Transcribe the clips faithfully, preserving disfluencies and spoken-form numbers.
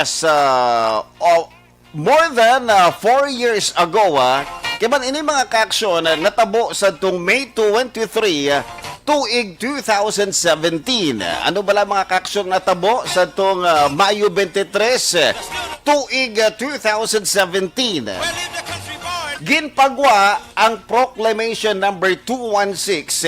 sa, oh, more than, ah, four years ago, ah. Kay man ini, mga kaaksyon, ah, natabo sa tong May twenty-three, ah, tuig two thousand seventeen. Ano bala, mga kaaksyon, natabo sa tong, ah, Mayo twenty-three, ah, tuig, ah, two thousand seventeen? Ginpagwa ang Proclamation Number two one six.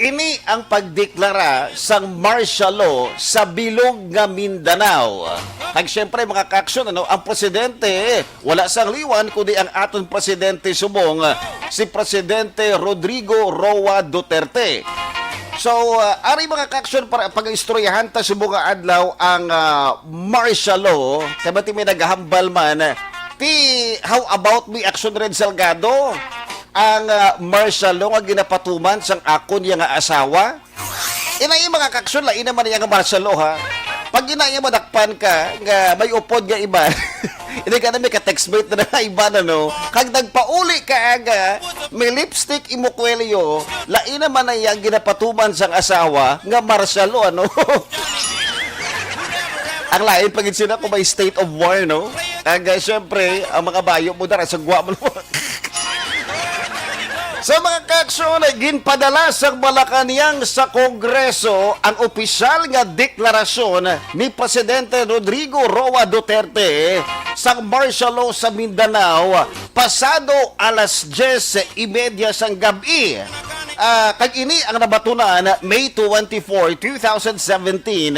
Ini ang pagdeklara sang martial law sa bilog nga Mindanao. Kag siyempre, mga kaaksyon, ano, ang presidente, wala sang liwan kundi ang aton presidente subong, si Presidente Rodrigo Roa Duterte. So, uh, ari, mga kaaksyon, para pag-istoryahan ta subong nga adlaw ang, uh, martial law, kay bati may naghambal man, ti, how about mi Action Red Salgado? Ang, ah, martial law nga ginapatuman sang akon iya nga asawa? Inay, mga kaaksyon, lain naman iya nga martial law, ha? Pag inay, madakpan ka nga may upod nga iba, hindi ka na may ka-textmate na nga iba na, no? Kag nagpauli ka nga may lipstick imo kwelyo, lain naman na iya ginapatuman sang asawa nga martial law, ano? Ang lain pa gid sila kung may state of war, no? Kag, ah, syempre, ang mga bayo mo dara sa gwa mo. Sa mga kaaksyon, ginpadala sa Malacañang sa Kongreso ang opisyal nga deklarasyon ni Presidente Rodrigo Roa Duterte sa martial law sa Mindanao pasado alas diyes y media sang gab-i. Ah, kag ini ang nabatunan May twenty-four, two thousand seventeen,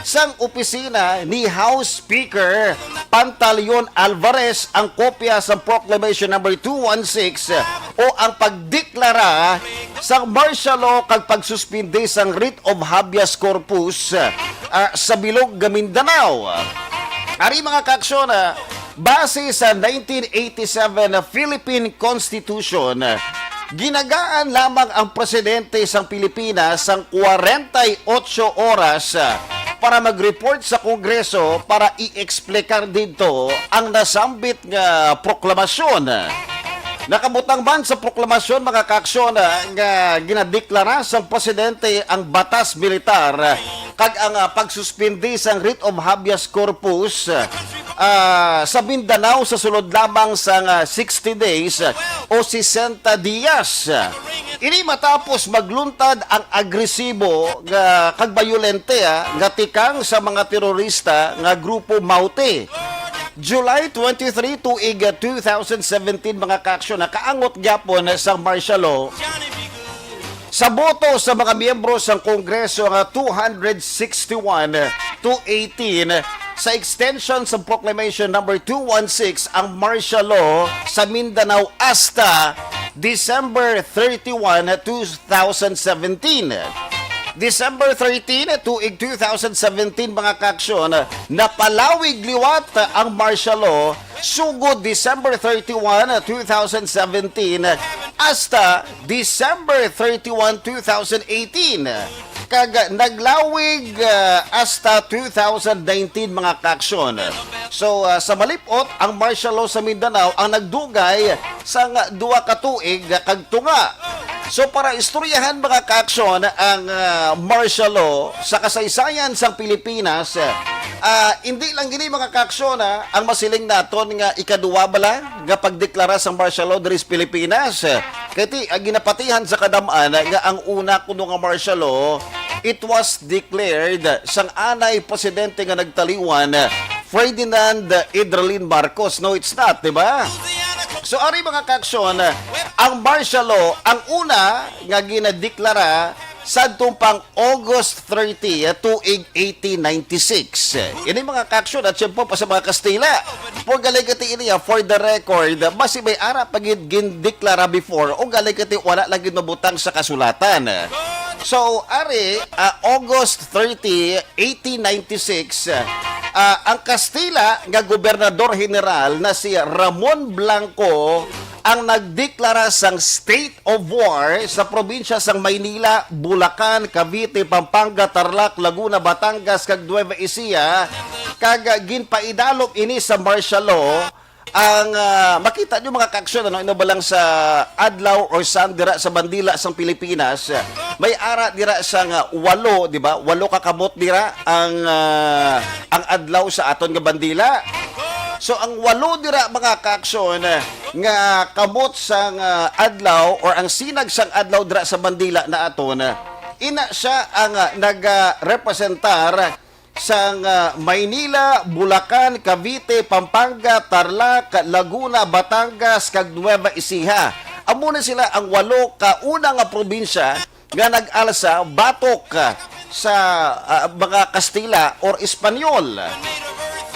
sang opisina ni House Speaker Pantaleon Alvarez ang kopya sa Proclamation Number two one six o ang pagdeklara sang martial law kag pagsuspindi sang writ of habeas corpus, ah, sa bilog nga Mindanao. Ari, mga kaaksyon, ah, base sa nineteen eighty-seven Philippine Constitution, ginagaan lamang ang presidente sang Pilipinas sang kwarenta y ocho oras, ah, para mag-report sa Kongreso para i-eksplicar didto ang nasambit nga proklamasyon. Nakabutang man sa proklamasyon, mga kaaksyon, ah, nga ginadeklara sang presidente ang batas militar, ah, kag ang, ah, pagsuspindi sang writ of habeas corpus, ah, sa Mindanao sa sulod lamang sang, ah, sixty days, ah, o sesenta dias. Ini matapos magluntad ang agresibo nga kag bayolente, ah, nga tikang sa mga terorista nga grupo Maute. July twenty-three, tuig, ah, two thousand seventeen, mga kaaksyon, nakaangot gyapon sang martial law sa boto sa mga miyembro sang Kongreso nga two hundred sixty-one to eighteen sa extension sa Proclamation Number two one six ang martial law sa Mindanao hasta December thirty-one, two thousand seventeen. December thirteen, tuig two thousand seventeen, mga kaaksyon, napalawig liwat ang martial law sugod December thirty-one, two thousand seventeen, hasta December thirty-one, two thousand eighteen. Kag naglawig, ah, hasta two thousand nineteen, mga kaaksyon. So, ah, sa malip-ot, ang martial law sa Mindanao ang nagdugay sang duha ka tuig kag tunga. So, para istoryahan, mga kaaksyon, ang, ah, martial law sa kasaysayan sang Pilipinas, ah, hindi lang gini, mga kaaksyon, ah, ang masiling naton nga ikaduha bala nga pagdeklara sang martial law diri sa Pilipinas. Kay ti, ang ginapatihan sa kadam-an nga ang una kuno nga martial law, it was declared sang anay presidente nga nagtaliwan, Ferdinand Idrolin Marcos. No, it's not, di ba? So, ari, mga kaaksyon, ang martial law, ang una nga ginadeklara sadtong pang August thirty, tuig eighteen ninety-six. Ini, mga kaaksyon, at siyempre pa sa mga Kastila. Pag galing ka ti ini, ah, for the record, basi may ara pa gid gindeklara before o galing ka ti wala lang gid mabutang sa kasulatan. So, ari, ah, August thirty, eighteen ninety-six, ah, ang Kastila nga gobernador general na si Ramon Blanco ang nagdeklara sang state of war sa probinsya sang Maynila, Bulacan, Cavite, Pampanga, Tarlac, Laguna, Batangas, kag Nueva Ecija, kag, ah, ginpaidalom ini sa martial law. Ang, ah, makita nyo, mga kaaksyon, ano, ino ba lang sa adlaw or sun dira sa bandila sang Pilipinas, May ara dira sa nga walo, di ba? Walo ka kamot dira ang, ah, ang adlaw sa aton nga bandila. So, ang walo dira, mga kaaksyon, nga kamot sang, ah, adlaw or ang sinag sang adlaw dira sa bandila na aton, ina siya ang, ah, nagarepresentar sang, ah, Maynila, Bulacan, Cavite, Pampanga, Tarlac, Laguna, Batangas, kag Nueva Ecija. Amo ni sila ang walo ka una nga probinsya nga nag-alsa batok, ah, sa, ah, mga Kastila or Espanyol.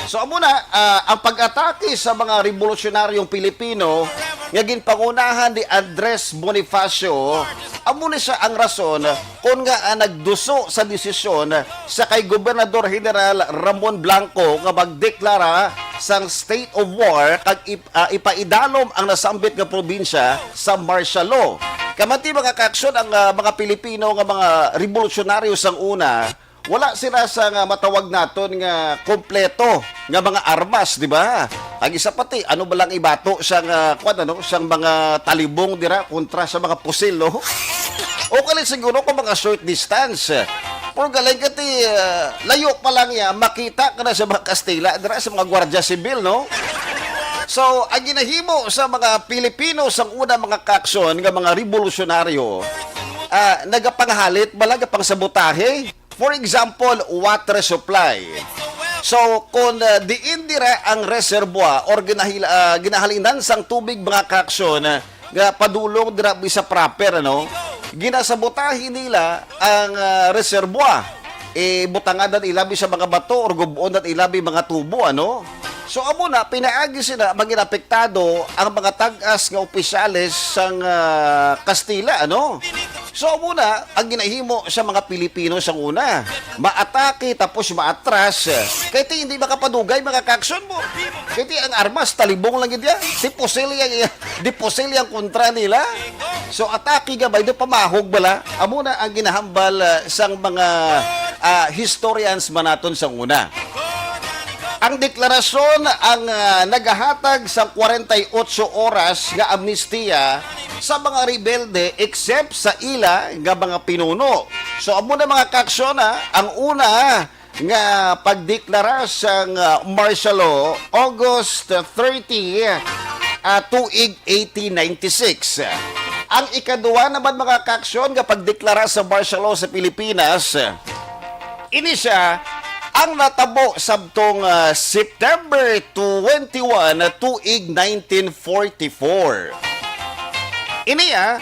So, amo na, ah, ang pag-atake sa mga revolusyonaryong Pilipino nga ginpangunahan ni Andres Bonifacio, amo ni siya ang rason kon nga, ah, nagduso sa desisyon sa kay Gobernador General Ramon Blanco nga magdeklara sang state of war kag ip-, ah, ipaidalom ang nasambit nga probinsya sa martial law. Kamanti, mga kaaksyon, ang, ah, mga Pilipino nga mga revolusyonaryo sang una, wala sila sa nga matawag naton nga kompleto nga mga armas, di ba? Ang isa pati, ano ba lang ibato sang, ah, kwan, ano, sang mga talibong dira kontra sa mga pusil, no? O kali siguro kung mga short distance. Pero galing ka ti, ah, layo pa lang niya, makita ka na sa mga Kastila, dira sa mga Guardia Civil, no? So, ang ginahimo sa mga Pilipino sang una, mga kaaksyon, nga mga revolusyonaryo, ah, nagapanghalit, bala, nagapangsabotahe. For example, water supply. So, kung, ah, diin dira ang reservoir or ginahil-, ah, ginahalinan sang tubig, mga kaaksyon, ah, nga padulong dira bisa proper, ano, ginasabotahe nila ang, ah, reservoir. Eh, butangan na ilabi sa mga bato or gub-on na ilabi mga tubo, ano? So, amo na, pinaagi sila maging apektado ang mga tag-as nga opisyales sang, ah, Kastila, ano? So, amo na ang ginahimo sa mga Pilipino sa una. Maatake tapos maatras. Kay ti hindi makapadugay, mga kaaksyon mo. Kay ti ang armas, talibong lang gid yan. Ti pusil yan, di pusil yang kontra nila. So, atake gabay, do pamahog bala. Amo na ang ginahambal, ah, sang mga, ah, historians man naton sa una. Ang deklarasyon ang, ah, nagahatag sa kwarenta y ocho oras nga amnestiya sa mga rebelde except sa ila nga mga pinuno. So, amo na, mga kaaksyon, ah, ang una nga pagdeklara sang, ah, martial law, August thirty, ah, tuig eighteen ninety-six. Ang ikaduha naman, mga kaaksyon, nga pagdeklara sa martial law sa Pilipinas, ini siya ang natabo sabtong, ah, September twenty-one, tuig nineteen forty-four. Ini, ah,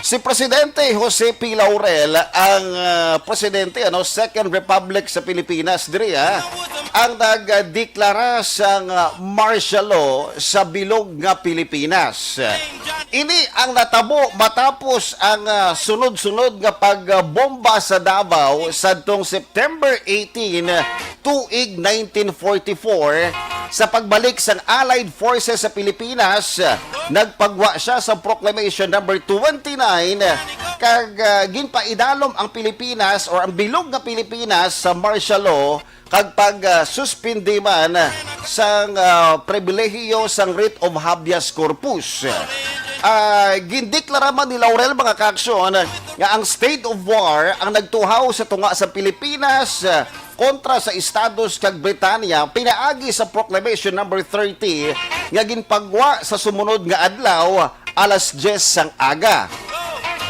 si Presidente Jose P. Laurel ang, ah, presidente, ano, Second Republic sa Pilipinas diri, ah, ang nagdeklara sang, ah, martial law sa bilog nga Pilipinas. Ini ang natabo matapos ang, ah, sunod-sunod nga pagbomba sa Davao sadtong September eighteen, tuig nineteen forty-four, sa pagbalik sang Allied Forces sa Pilipinas, nagpagwa siya sa Proclamation Number twenty-nine, kag, ah, ginpaidalom ang Pilipinas or ang bilog nga Pilipinas sa martial law kag pag, ah, suspindi man sang, ah, pribilehiyo sang writ of habeas corpus. Ah, gindeklara man ni Laurel, mga kaaksyon, nga ang state of war ang nagtuhaw sa tunga sa Pilipinas, ah, kontra sa Estados kag Britanya pinaagi sa Proclamation Number thirty nga ginpagwa sa sumunod nga adlaw, alas diyes sang aga.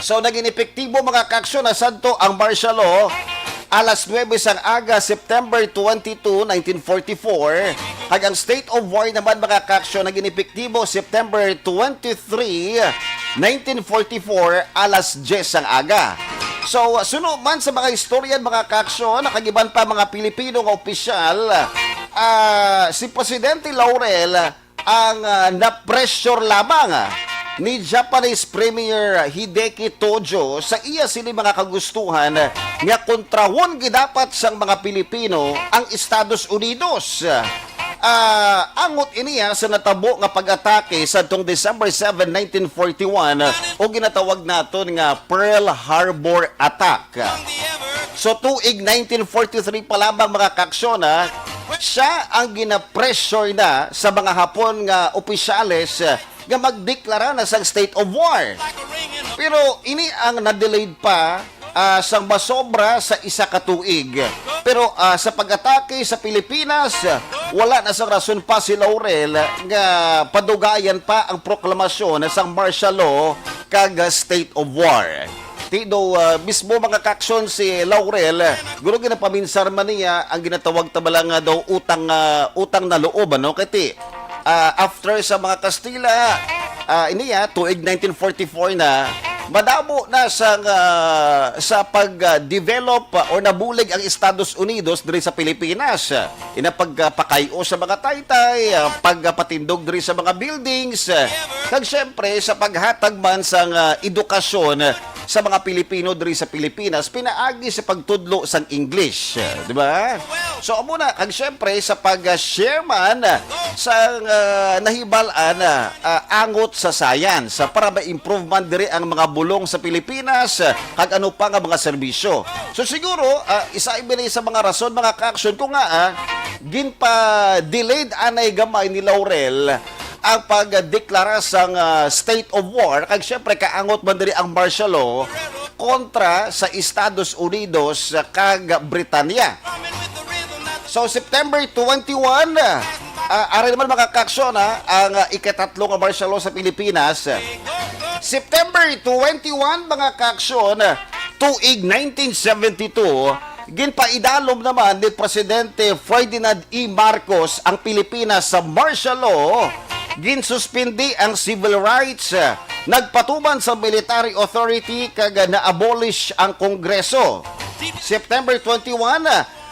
So, naging epektibo, mga kaaksyon, na sadto ang martial law alas nuebe sang aga, September twenty-two, nineteen forty-four, kag ang state of war naman, mga kaaksyon, naging epektibo September twenty-three, nineteen forty-four, alas diyes sang aga. So, suno man sa mga historian, mga kaaksyon, kag iban pa mga Pilipino nga opisyal, ah, si Presidente Laurel ang, ah, na-pressure lamang, ah, ni Japanese Premier Hideki Tojo sa iya sini mga kagustuhan, ah, nga kontrawon gid dapat sang mga Pilipino ang Estados Unidos. Ah, angot ini, ah, sa natabo nga pag-atake sadtong December seven, nineteen forty-one, ah, o ginatawag naton nga Pearl Harbor Attack. So, tuig nineteen forty-three pa lamang, mga kaaksyon, ha, siya ang gina-pressure na sa mga Hapon nga opisyales, eh, nga magdeklara na sang state of war. Pero ini ang na-delayed pa ah, sang masobra sa isa ka tuig. Pero, ah, sa pag-atake sa Pilipinas, wala na sang rason pa si Laurel nga padugayan pa ang proklamasyon sang martial law kag state of war. Ti daw, ah, mismo mga kaaksyon si Laurel, guro ginapaminsar man niya ang ginatawag ta bala nga daw utang, ah, utang na loob, ano? Kay ti, ah, after sa mga Kastila, ah, ini, ah, tuig nineteen forty-four na, madamo na sa, ah, sa pag, ah, develop, ah, or nabulig ang Estados Unidos diri sa Pilipinas. Ina pagpakay-o sa mga taytay, ah, pagpatindog diri sa mga buildings, ah, kag syempre sa paghatag man sang, ah, edukasyon sa mga Pilipino diri sa Pilipinas pinaagi sa pagtudlo sang English, ah, di ba? So amo na, kag syempre sa pag-share man, ah, sang, ah, nahibal-an, ah, ah, angot sa science, ah, para ma-improve man diri ang mga bulong sa Pilipinas, ah, kag ano pa nga mga serbisyo. So siguro, ah, isa ini sa mga rason, mga kaaksyon, ko nga, ah, ginpa-delayed anay gamay ni Laurel ang pagdeklara sang, ah, state of war, kag syempre kaangot man diri ang martial law kontra sa Estados Unidos kag Britanya. So, September twenty-one, ah, ari naman, mga kaaksyon, ha, ang, ah, ikatatlo nga martial law sa Pilipinas. September twenty-one, mga kaaksyon, tuig nineteen seventy-two, ginpaidalom naman ni Presidente Ferdinand E. Marcos ang Pilipinas sa martial law. Ginsuspindi ang civil rights, nagpatuman sa military authority, kag na-abolish ang Kongreso. September twenty-one,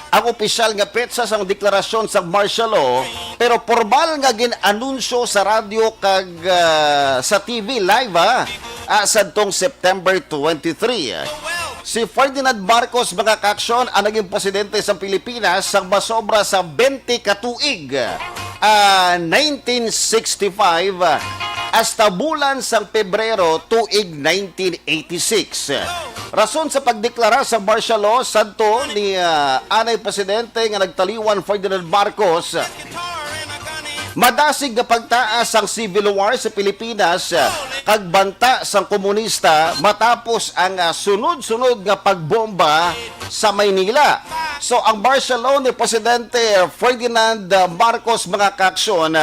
ang opisyal nga petsa sang deklarasyon sa martial law, pero pormal nga gin-anunsyo sa radyo kag, ah, sa T V live, ah, ah, sadtong September twenty-three. Si Ferdinand Marcos, mga kaaksyon, ang naging presidente sa Pilipinas sang masobra sa twenty ka tuig, ah, nineteen sixty-five, ah, hasta bulan sang Pebrero tuig nineteen eighty-six. Rason sa pagdeklara sa martial law sadto ni, ah, anay presidente nga nagtaliwan Ferdinand Marcos, madasig nga pagtaas sang civil war sa Pilipinas, ah, kag banta sang komunista matapos ang, ah, sunod-sunod nga pagbomba sa Maynila. So, ang martial law ni Presidente Ferdinand, ah, Marcos, mga kaaksyon,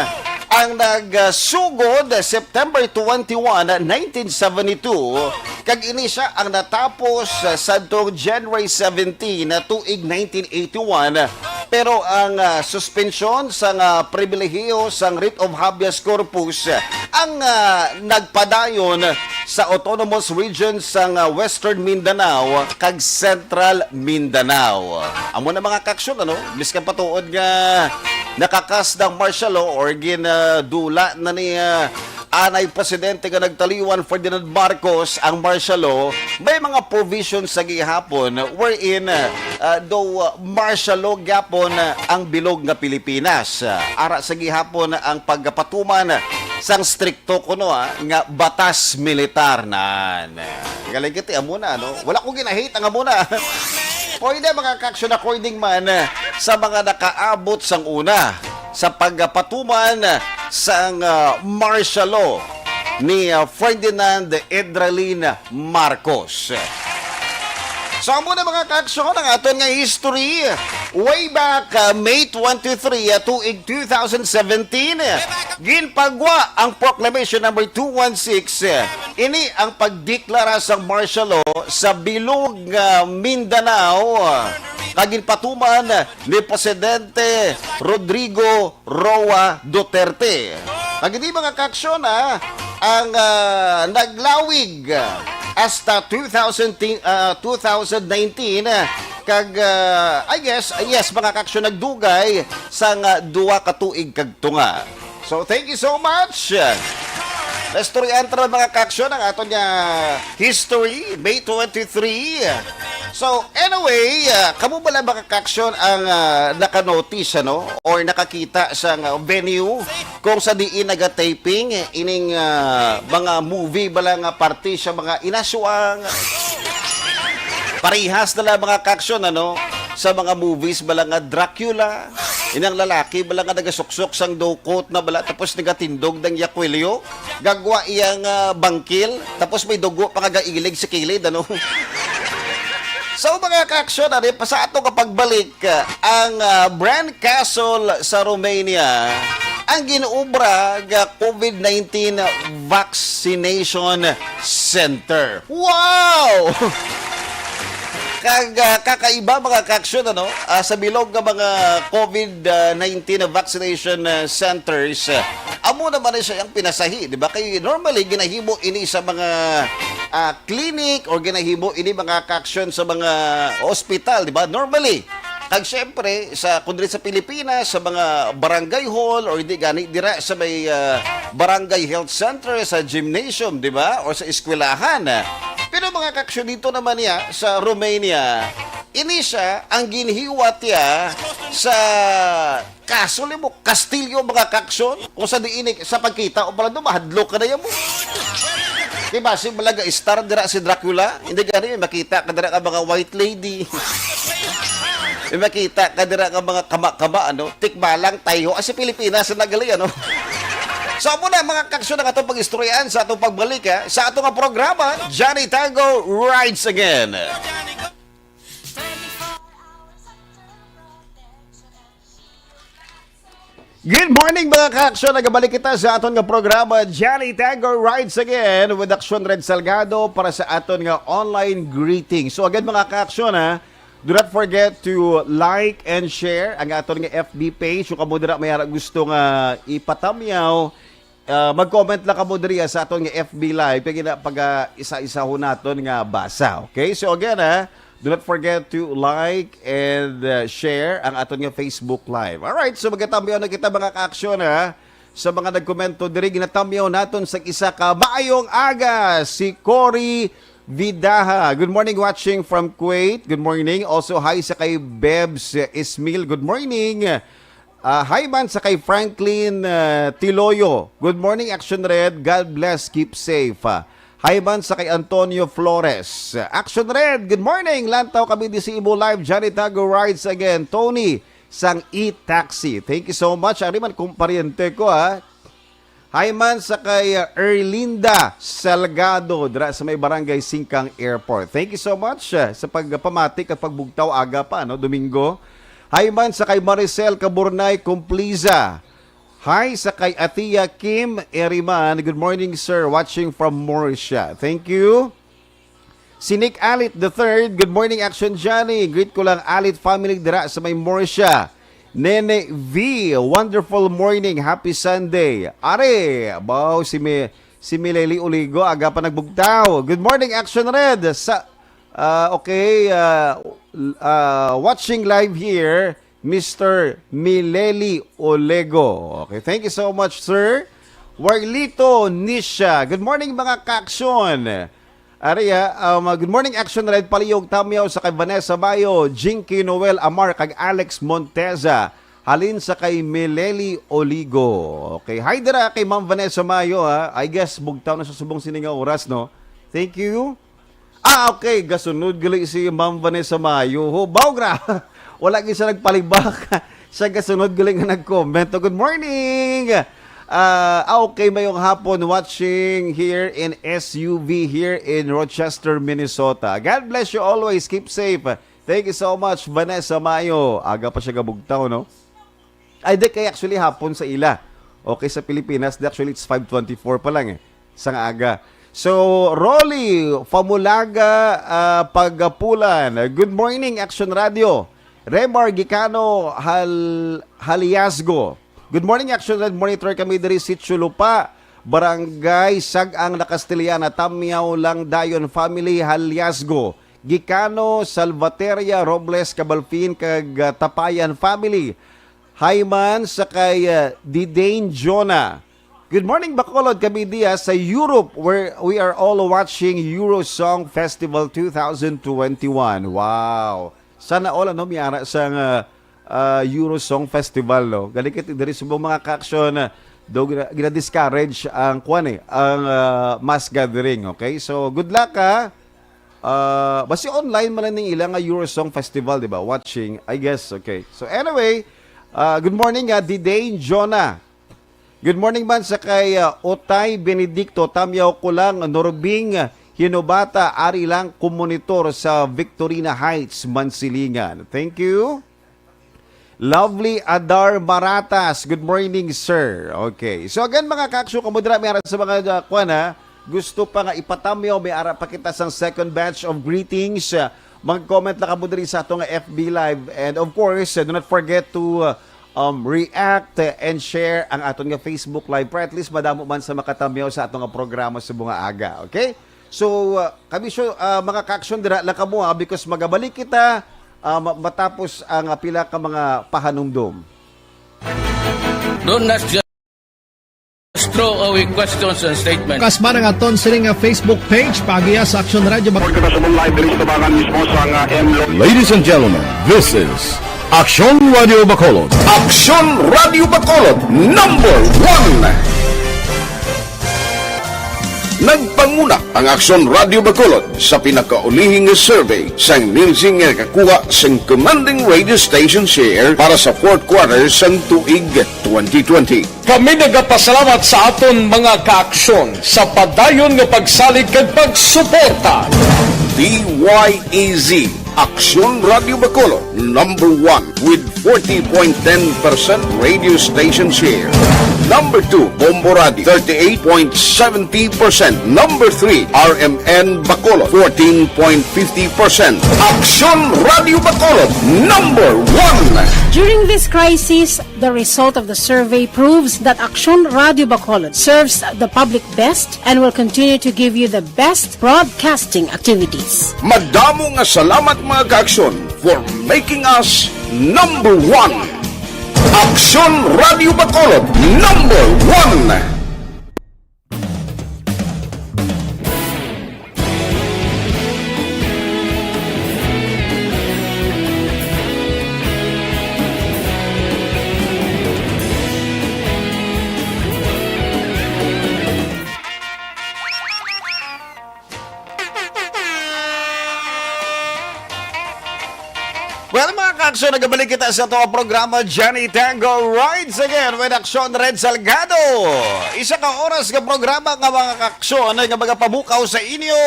ang nagsugod September twenty-one, nineteen seventy-two, kag ini sia ang natapos, ah, sadtong January seventeen, tuig nineteen eighty-one. Pero ang, ah, suspensyon sang, ah, pribilehiyo sang writ of habeas corpus, ah, ang, ah, nagpadayon sa Autonomous Region sang, ah, Western Mindanao kag Central Mindanao. Amo na, mga kaaksyon, ano? Miskan pa tuod nga nakakas ng martial law or ginadula na ni, ah, anay presidente nga nagtaliwan, Ferdinand Marcos, ang martial law, may mga provisions sa gihapon wherein, ah, daw, ah, martial law gyapon, ah, ang bilog nga Pilipinas. Ah, ara sa gihapon ang pagpatuman sang strikto kuno, ah, nga batas militar nan. Galing kiti, amo na, no? Wala ko ginahit ang amo na. Pwede, mga kaaksyon, according man, ah, sa mga nakaabot sang una sa pagpatuman sang, ah, martial law ni, ah, Ferdinand Edralin Marcos. So, amo na, mga kaaksyon, ang aton nga history. Way back, ah, May twenty-three, ah, tuig two thousand seventeen, ginpagwa ang Proclamation Number two one six. Ini ang pagdeklara sa martial law sa bilog nga Mindanao, kag ginpatuman ni Presidente Rodrigo Roa Duterte. Kag ini, mga kaaksyon, ah, ang, ah, naglawig, ah, hasta two thousand, ah, two thousand nineteen, ah, kag, ah, I guess, ah, yes, mga kaaksyon, nagdugay sang, ah, duha ka tuig kag tunga. So, thank you so much. Naistoryahan ta na, mga kaaksyon, ang aton nga history, May twenty-three. So, anyway, ah, kamo bala, mga kaaksyon, ang, ah, nakanotice, ano, or nakakita sa, ah, venue kung sa diin nagataping ining, ah, mga movie bala nga parte sa mga inaswang? Parehas na lang, mga kaaksyon, ano, sa mga movies bala nga Dracula, inang lalaki bala nga nagasuksok sang dukot na bala, tapos nagatindog ng yakwilyo, gagwa iyang, ah, bangkil, tapos may dugo pa nga gailig sa kilid, ano? So, mga ka-aksyon, ano, pa sa ato nga pagbalik, ah, ang, ah, Brand Castle sa Romania, ang ginobra nga COVID nineteen vaccination center. Wow! Kag, ah, kakaiba, mga ka-aksyon, ano, ah, sa bilog nga mga COVID nineteen vaccination, ah, centers, ah, amo naman ni siya ang pinasahi, di ba? Kay normally, ginahimo ini sa mga, ah, clinic or ginahimo ini, mga ka-aksyon, sa mga ospital, di ba? Normally. Kag syempre, sa, kung diri sa Pilipinas, sa mga barangay hall or di gani dira sa may, ah, barangay health center, sa gymnasium, di ba? O sa eskwelahan. Pero, mga ka-aksyon, dito naman niya sa Romania, ini siya ang ginhiwat niya sa Castle mo, kastilyo, mga ka-aksyon, kung sa diin, sa pagkita o pala doon, mahadlok ka na yan mo. Di ba, si malaga star dira si Dracula, hindi gani, may makita ka dira ka mga white lady. May makita ka dira ka mga kama-kama, ano, tikbalang, tayho, ah, si Pilipinas, na gali, ano. So, amo na, mga ka-aksyon, ang atong pag-istoryahan sa atong pagbalik, ha, sa atong nga programa, Johnny Tango Rides Again. Good morning, mga ka-aksyon. Nagabalik kita sa aton nga programa, Johnny Tango Rides Again with Aksyon Red Salgado para sa aton nga online greeting. So again, mga ka-aksyon, ha, do not forget to like and share ang aton nga F B page. Kung kamo dira may ara gusto nga ipatamyaw, ah, mag-comment lang kamo diri, ah, sa aton nga F B Live. Kaya gina-, pag, ah, isa-isahon naton nga basa. Okay? So again, ha, do not forget to like and, uh, share ang aton nga Facebook Live. Alright, so magatamyaw na kita, mga ka-aksyon, ha. Sa mga nagkomento diri, ginatamyaw naton sa isa ka maayong aga, si Cory Vidaha. Good morning, watching from Kuwait. Good morning. Also, hi sa kay Bebs, uh, Ismil. Good morning. Ah, hi man sa kay Franklin, ah, Tiloyo. Good morning, Action Red. God bless. Keep safe. Ah, hi man sa kay Antonio Flores. Action Red, good morning. Lantaw kami di si Ibo Live. Johnny Tago rides again. Tony, sang e-taxi. Thank you so much. Ari man kung pariente ko, ha. Hi man sa kay, uh, Erlinda Salgado dira sa may Barangay Singkang Airport. Thank you so much, uh, sa pagpamati kag pagbugtaw aga pa, no, Domingo. Hi man sa kay Maricel Caburnay Cumpliza. Hi sa kay Atia Kim Eriman. Good morning, sir. Watching from Mauritius. Thank you. Si Nick Alit the third, "Good morning, Action Johnny. Greet ko lang Alit family dira sa may Mauritius. Nene V, wonderful morning. Happy Sunday." Are, baw, si Mi-, si Mileli Uligo, aga pa nagbugtaw. "Good morning, Action Red." Sa, ah, okay, ah, ah, watching live here, Mister Mileli Olego. Okay, thank you so much, sir. Warlito Nisha. Good morning, mga ka-aksyon. Ari, ah, um, good morning, Action Red Paliyog Tamyaw sa kay Vanessa Bayo, Jinky Noel Amar, kag Alex Monteza. Halin sa kay Mileli Oligo. Okay, hi dira kay Ma'am Vanessa Mayo, ha. I guess, bugtaw na sa subong sini nga oras, no? Thank you. Ah, okay. Gasunod gali si Ma'am Vanessa Mayo. Ho, baw gra. Wala gyud siya nagpalibak. Siya gasunod gali nga nag-comment. Oh, good morning. Ah, ah, okay. Mayong hapon. Watching here in S U V here in Rochester, Minnesota. God bless you always. Keep safe. Thank you so much, Vanessa Mayo. Aga pa siya gabugtaw, no? Ay, di kay actually hapon sa ila. Okay, sa Pilipinas, di actually it's five twenty-four pa lang eh. Sa nga aga. So, Rolly, Famulaga, ah, Pagapulan. Good morning, Action Radio. Remar Gicano, Hal-, Haliasgo. Good morning, Action Red. Monitor kami diri, Sitio Lupa, Barangay Sag-ang, La Castellana. Tamyaw lang dayon, family, Haliasgo. Gicano, Salvateria, Robles, Cabalfin, kag, ah, Tapayan family. Hi man sa kay, ah, Didane Jonah. Good morning, Bacolod. Kami diya sa Europe, where we are all watching Eurosong Festival two thousand twenty-one. Wow. Sana all, ano, may ara sa nga, ah, Eurosong Festival, no? Galing kita diri sa mga ka-aksyon, ah, do gina-, gina-discourage ang, kwan eh, ang, ah, mass gathering, okay? So, good luck, ha? Ah, basi online man lang ning ila nga Eurosong Festival, di ba? Watching, I guess. Okay. So anyway, ah, good morning, ah, Didane Jonah. Good morning man sa kay, ah, Otay Benedicto, Tamyaw ko lang, Norbing, ah, Hinubata, ari lang, komonitor sa Victorina Heights, Mansilingan. Thank you. Lovely Adar Maratas, good morning, sir. Okay. So again, mga ka-aksyon, kamo dira, may ara sa mga, uh, kwan, ha? Gusto pa nga ipatamyaw, may ara pa kita sang second batch of greetings. Uh, mag-comment lang kamo diri sa ato nga F B Live. And of course, uh, do not forget to, uh, um, react, uh, and share ang aton nga Facebook Live para at least madamo man sa makatamyaw sa ato nga programa sa mga aga. Okay? So, uh, kami sure, uh, mga ka-aksyon, dira lang kamo, ha, because magabalik kita, uh, ma-, matapos ang, uh, pila ka mga pahanumdom. Don't ask, just throw away questions and statements. Kasma nga aton sini nga Facebook page, paagi sa Aksyon Radio Bac- Report kita sa live diri sa tabangan mismo sa nga M Lo- Ladies and gentlemen, this is Aksyon Radio Bacolod. Aksyon Radio Bacolod, number one. Nagpanguna ang Aksyon Radio Bacolod sa pinakaulihi nga survey sang Nielsen nga nakakuha sang commanding radio station share para sa fourth quarter sang tuig twenty twenty. Kami nagapasalamat sa aton mga kaaksyon sa padayon nga pagsalig kag pagsuporta. D Y E Z, Aksyon Radio Bacolod, number one with forty point ten percent radio station share. Number two, Bombo Radio, thirty-eight point seventy percent. Number three, R M N Bacolod, fourteen point fifty percent. Aksyon Radio Bacolod, number one. During this crisis, the result of the survey proves that Aksyon Radio Bacolod serves the public best and will continue to give you the best broadcasting activities. Madamo nga salamat, mga kaaksyon, for making us number one. Aksyon Radio Bacolod, number one. Well, mga kaaksyon, nagabalik kita sa ato nga programa, Johnny Tango Rides Again with Aksyon Red Salgado. Isa ka oras nga programa nga, mga kaaksyon, nga magapamukaw sa inyo,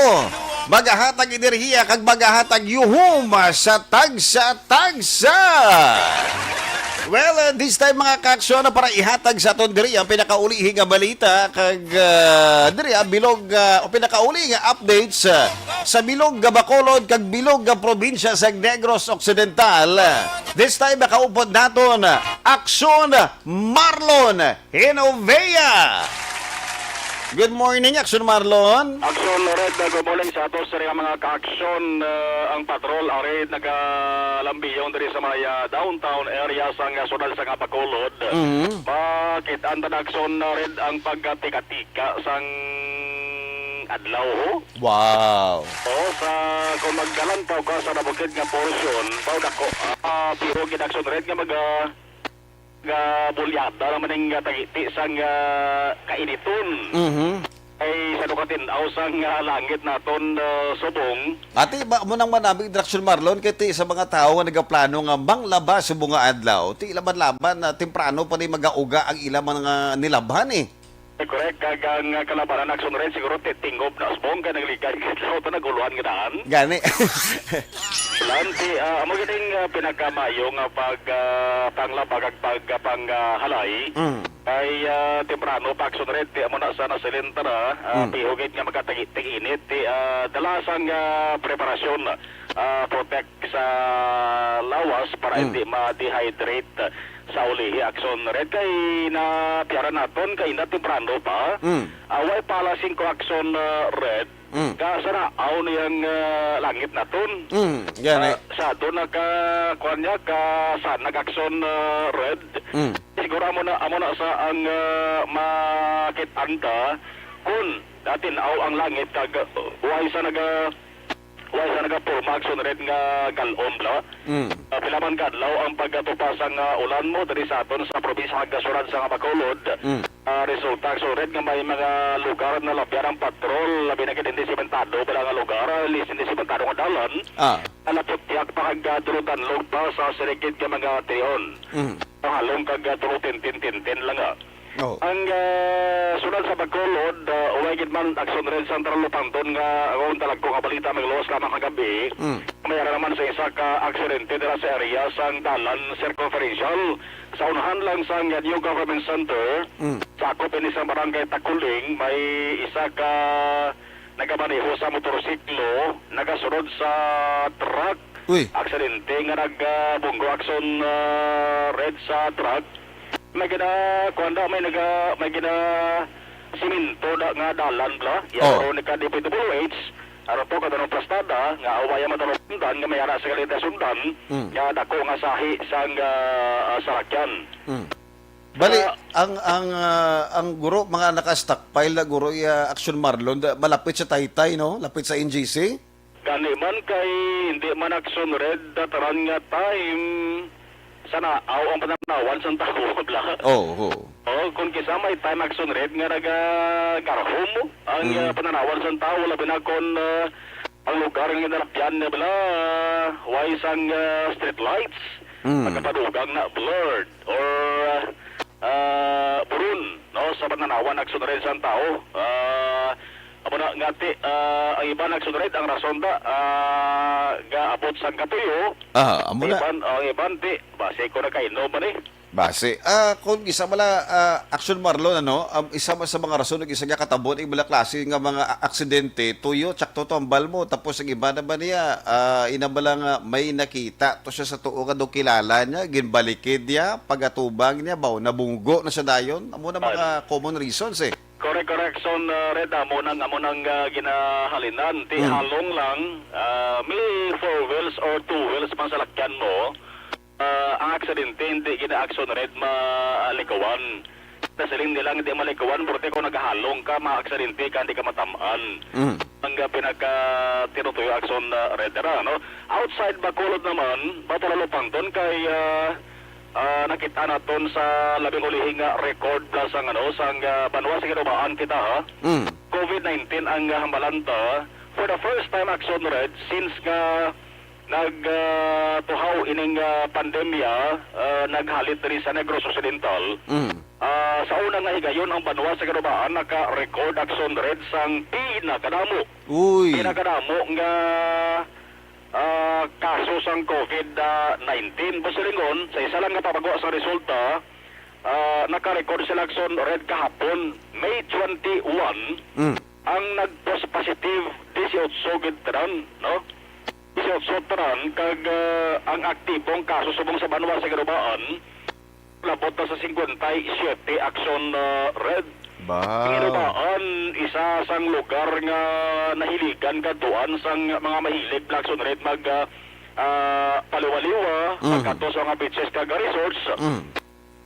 magahatag enerhiya kag magahatag yuhum sa tagsa-tagsa. Well, uh, this time, mga kaaksyon, para ihatag sa aton diri ang pinakaulihi nga balita kag, uh, diri ang bilog, uh, o pinakauli nga updates, uh, sa bilog nga Bacolod kag bilog nga probinsya sa Negros Occidental. This time, makaupod naton, uh, Aksyon Marlon Genovea. Good morning, Aksyon Marlon. Aksyon Red, uh, good morning sa ato sa mga kaaksyon. Uh, ang patrol ari nagalambiyong diri sa may, uh, downtown area sang, uh, siyudad sang Bacolod. Mhm. Makit-an ta, Aksyon Red, ang pagkatika-tika sang adlaw, ho. Wow. O, sa, kung magkalantaw ka sa nabukid nga porsyon, mao dako, ah, pero gid, Aksyon Red, nga maga-, gabulyada naman ang tagiti sang, ah, kainiton. Mhm. Ay, sa dukatin-aw sang, ah, langit naton, ah, subong. Ati, ba, mo nang manamig, Aksyon Marlon, kay ti sa mga tawo nga nagaplano nga manglaba subong nga adlaw, ti laban-laban na temprano pa ni magauga ang ila mga nilabhan, eh. Correct, kag ang, ah, kalabanan, Aksyon Red, siguro ti tingob na subong kay nagligad ka sa auto, naguluhan nga daan. Gani. Lanti, ah, amo ganing, ah, pinakamayo nga pag, ah, panglaba kag pag, ah, pang, ah, halay. Mm. Kay, ah, temprano pa, Aksyon Red, ti amo na sa nasilin ta na, ah, Mm. pihugit nga magkatag-init, ti, ah, dala sang, ah, preparasyon, ah, protect sa lawas para Mm. hindi ma-dehydrate sa ulihi, Aksyon Red. Kay napiara naton, kay na temprano pa. Mm. Ah, way pa alas singko, Aksyon, ah, Red. Mm. Ka sa naaw niyang, ah, langit naton. Mm, gani. Ah, sa doon naka, kuwan niya, ka sa nag-Aksyon, ah, Red. Mm. Siguro amo na, amo na sa ang, ah, makit-an ta kun datin-aw ang langit kag, uh, way sa naga-, way sa nagaporma, Aksyon Red, nga gal-om bala. Mm. Ah, pila man ka adlaw ang pagkatupa sang, ah, ulan mo diri sa aton sa probinsya kag syudad sang Bacolod. Mm. Ah, resulta, Aksyon Red, nga may mga lugar na labyan ang patrol, labi na gid hindi sementado bala nga lugar, ah, hindi sementado nga dalan. Ah. Nga naputyak pa kag, ah, dulog-danlog pa sa siring gid nga mga tihon. Mm. Mahalong kag, ah, tulo tintin-tintin lang, ah. Oh. Ang, ah, syudad Sa Bacolod, ah, way gid man Action Red Central Lupangton nga akong talagko nga balita, may luwas lamang kagabi. Mm. May ara naman sa isa ka aksidente dira sa area sang dalan circumferential sa unahan lang sang New Government Center. Mm. Sakop ini sa barangay Takuling, may isa ka nagamaneho sa motorsiklo nagasunod sa truck. Uy. Aksidente nga nagbunggo Action, ah, Red sa truck. May gina, kuwan daw, may naga, may gina siminto da, nga dalan bla. Ya, Oh. Veronica D P W H, ano to, kadto sa Plastada, nga awaya man to sundan, nga may ara sa kalidad sundan, Mm. nga dako nga sahi sang, ah, ah, salakyan. Mm. Bali, Ah. ang, ang, ah, ang guro, mga naka-stockpile na guro, ya, Action Marlon, da, malapit sa Taytay, no? Lapit sa N G C? Gani man kay hindi man Action Red tanan nga time sa naaw ang pananawan sang tawo, bla. Oo, oo. Oh, kung kisa may time Action Red nga nagagarhom ang, Mm. ah, pananawan sang tawo, labi na kon, ah, ang lugar nga ginalapyan niya, bla, way sang, ah, street lights, Mm. nagapadugang na blurred or, ah, ah, burun, no, sa pananawan Action Red sang tawo. Ah, amo na nga ti, ah, ang iban Action Red, ang rason da, ah, gaabot sang katuyo. Ah, amo Ang na. iban, ang iban ti, basi ko nakainom man eh. Basi. Ah, kung isa bala, ah, Action Marlon, ano, um, isa man sa mga rason, ug isa nga katabo ning bala klase nga mga a-, aksidente, tuyo, tsakto tambal mo, tapos ang iba naman niya, ah, ina bala nga may nakita to siya sa tuo nga daw kilala niya, ginbalikid niya, pagatubang niya, baw, nabunggo na siya dayon. Amo na mga Ah. common reasons, eh. Correct, correction, uh, Red, amo nang, amo nang, uh, ginahalinan. Ti Mm. halong lang, uh, may four wheels or two wheels man sa lakyan mo, uh, ang aksidente hindi gina-action, Red, malikuan. Nasiling nila hindi malikuan, porque kung nagahalong ka, maaksidente ka, hindi ka matamaan. Mm. Ang, uh, pinaka tinutuyo action, uh, Red, era, no? Outside Bacolod naman, Bato Lupangton kay, uh, Ah, nakita naton sa labing ulihi nga record bala sang, ano, sang, ah, banwa sa Ginubaan kita, ha? Mm. COVID nineteen ang, ah, hambalan ta. For the first time, Action Red, since nga nag, ah, tuhaw ining, ah, pandemya, ah, naghalit diri sa Negros Occidental. Mm. Ah, sa una nga higayon ang banwa sa Ginubaan naka-record, Action Red, sang pinakadamo. Uy. Pinakadamo nga ah, kaso sang COVID nineteen. Busilingon, sa isa lang nga pamagwa sa resulta, ah, naka-record sila, Action Red, kahapon, May twenty-one, Mm. ang nag-test positive, dieciocho gid tanan, no? Dieciocho tanan, kag, ah, ang aktibong kaso subong sa banwa sa Ginubaan, labot na sa cincuenta y siete, Action, ah, Red. Ba? Ginubaan, isa sang lugar nga nahiligan kadtuan sang mga mahilig, Action Red, mag, ah, ah, paliwaliwa, Mm. magkadto sa mga beaches kag resorts. Mm.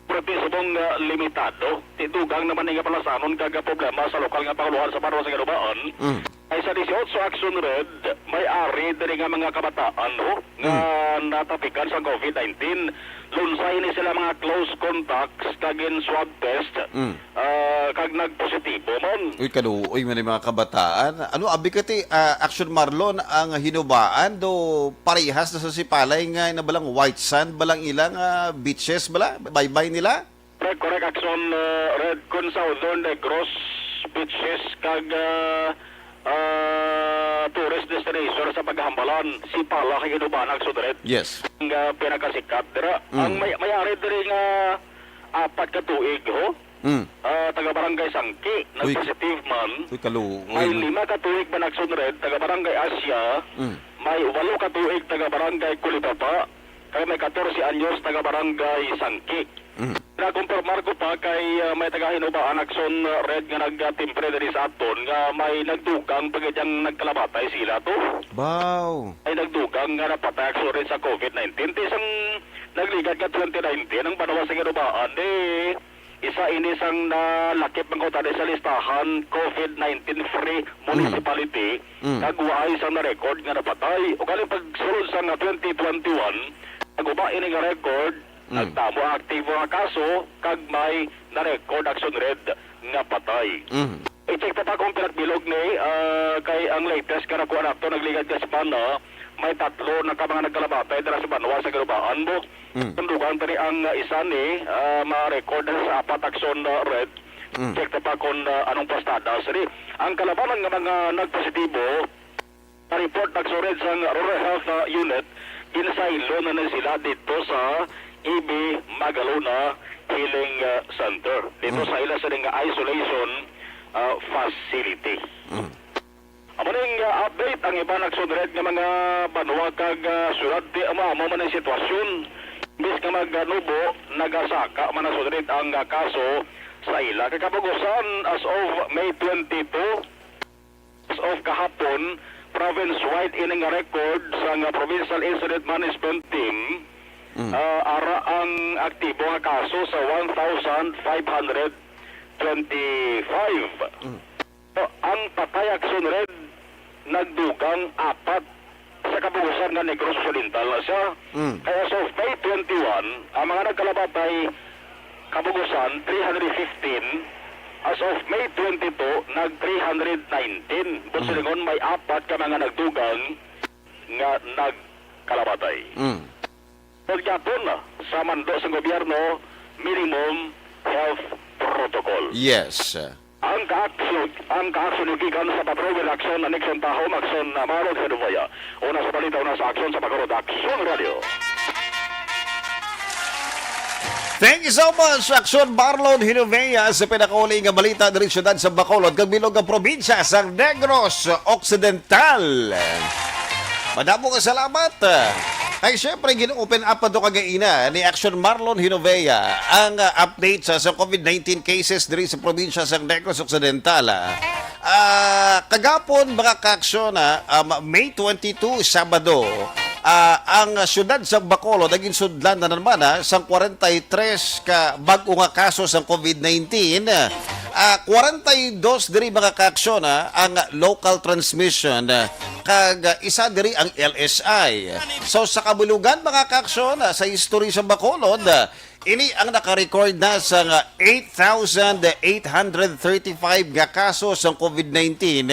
Pero ti subong, ah, limitado. Ti dugang naman ni nga palasanon kag problema sa lokal nga panguluhan sa banwa sa Ginubaan. Mm. Ay sa dieciocho, Action Red, may ari diri nga mga kabataan, no, nga Mm. natapikan sa COVID nineteen. Lunsay ni sila mga close contacts kag gin-swab test, Mm. ah, kag nagpositibo man. Uy, kaluoy man ni mga kabataan. Ano, abi ka ti, ah, Action Marlon, ang Ginubaan do parehas na sa Sipalay nga nabalang white sand, balang ilang, ah, beaches bala, baybay nila? Correct, correct, Action, uh, Red, kun Southern Negros beaches kag, uh, uh, tourist destination sa paghambalan, Sipala kag Ginubaan, Action Red. Yes. Ang, uh, pinakasikat dira. Mm. Ang may, may ari diri nga apat ka tuig, ho? Mm. Uh, taga Barangay Sangki, Uy. nag-positive man. Uy, kaluoy May man. lima ka tuig man, Action Red, taga Barangay Asia. Mm. May walo ka tuig, taga Barangay Kulipapa. Kag may katorse anyos, taga Barangay Sangki. Mm. Nakumpirmar ko pa kay, ah, may taga Ginubaan Action Red nga nagatimpre diri sa aton nga may nagdugang pa gid ang nagkalamatay sila to. Baw. May nagdugang nga napatay, Action Red, sa COVID nineteen. Ti sang nagligad nga twenty nineteen, ang banwa sa Ginubaan, eh, isa ini sang nalakip man kuno tani sa listahan COVID nineteen free Mm. municipality, Mm. kag waay sang na-record nga napatay. Ug galing pagsulod sa nga twenty twenty-one, naguba ini nga record, Mm. nagdamo ang aktibo nga kaso, kag may na-record, Action Red, nga patay. Mm. I-check ta pa kung pinakbilog ni, ah, kay ang latest nga nakuha nato, nagligad nga semana, may tatlo na ka mga nagkalamatay dira sa banwa sa Ginubaan mo. Mm. Kung dugang tani ang, ah, isa ni, ah, ma-record sa apat, Action, ah, Red, Mm. Check na pa kung, ah, anong pastada. Sini, ang kalabanan nga mga nagpositibo, report nagsured sang Rural Health, ah, Unit, ginsaylo na ni sila dito sa E B Magalona Healing, ah, Center. Dito Mm. sa ila sini nga isolation, ah, facility. Mm. Amo ning, ah, update ang iban nagsured nga mga banwa kag, ah, syudad. Di amo, amo man ang sitwasyon. Imbis nga maganubo, nagasaka man nagsured ang, ah, kaso sa ila. Kay kabugusan, as of May twenty-two, as of kahapon, province-wide ini nga record sang, ah, Provincial Incident Management Team, Mm. ah, ara ang aktibo nga kaso sa one thousand five hundred twenty-five. Mm. So, ang patay, Action Red, nagdugang apat sa kabugusan nga Negros Occidental na siya. Mm. Kaya as of May twenty-one, ang mga nagkalabatay kabugusan, three hundred fifteen. As of May twenty-two, nag three hundred nineteen. But Mm. silingon, may apat ka mga nagdugang nga nagkalabatay. Mm. Pagyapon sa mando sa gobyerno, minimum health protocol. Yes. Ang kaaksyon, ang kaaksyon gikan sa Patrol with Action, Nixon Tahom, Action, uh, Marlon Genovea. Una sa balita, una sa aksyon sa Bacolod Action Radio. Thank you so much, Action Marlon Hinovea, sa pinakauli nga balita diri sa siyudad sa Bacolod, kag bilog nga probinsya sa Negros Occidental. Madamo nga salamat. Ay, syempre, gin-open up pa to kagaina ni Action Marlon Hinovea ang, ah, update sa, sa COVID nineteen cases diri sa probinsya sa Negros Occidental, ah. Ah, kagapon, mga kaaksyon, ah, um, May twenty-two, Sabado, ah, ang siyudad sa Bacolod naginsudlan na naman, ah, sang forty-three ka bag-o nga kaso sang COVID nineteen. Ah, forty-two diri, mga kaaksyon, ah, ang local transmission, ah, kag, ah, isa diri ang L S I. So, sa kabulogan, mga kaaksyon, ah, sa history sa Bacolod, ah, ini ang nakarecord na sa nga eight thousand eight hundred thirty-five nga kaso sa COVID nineteen,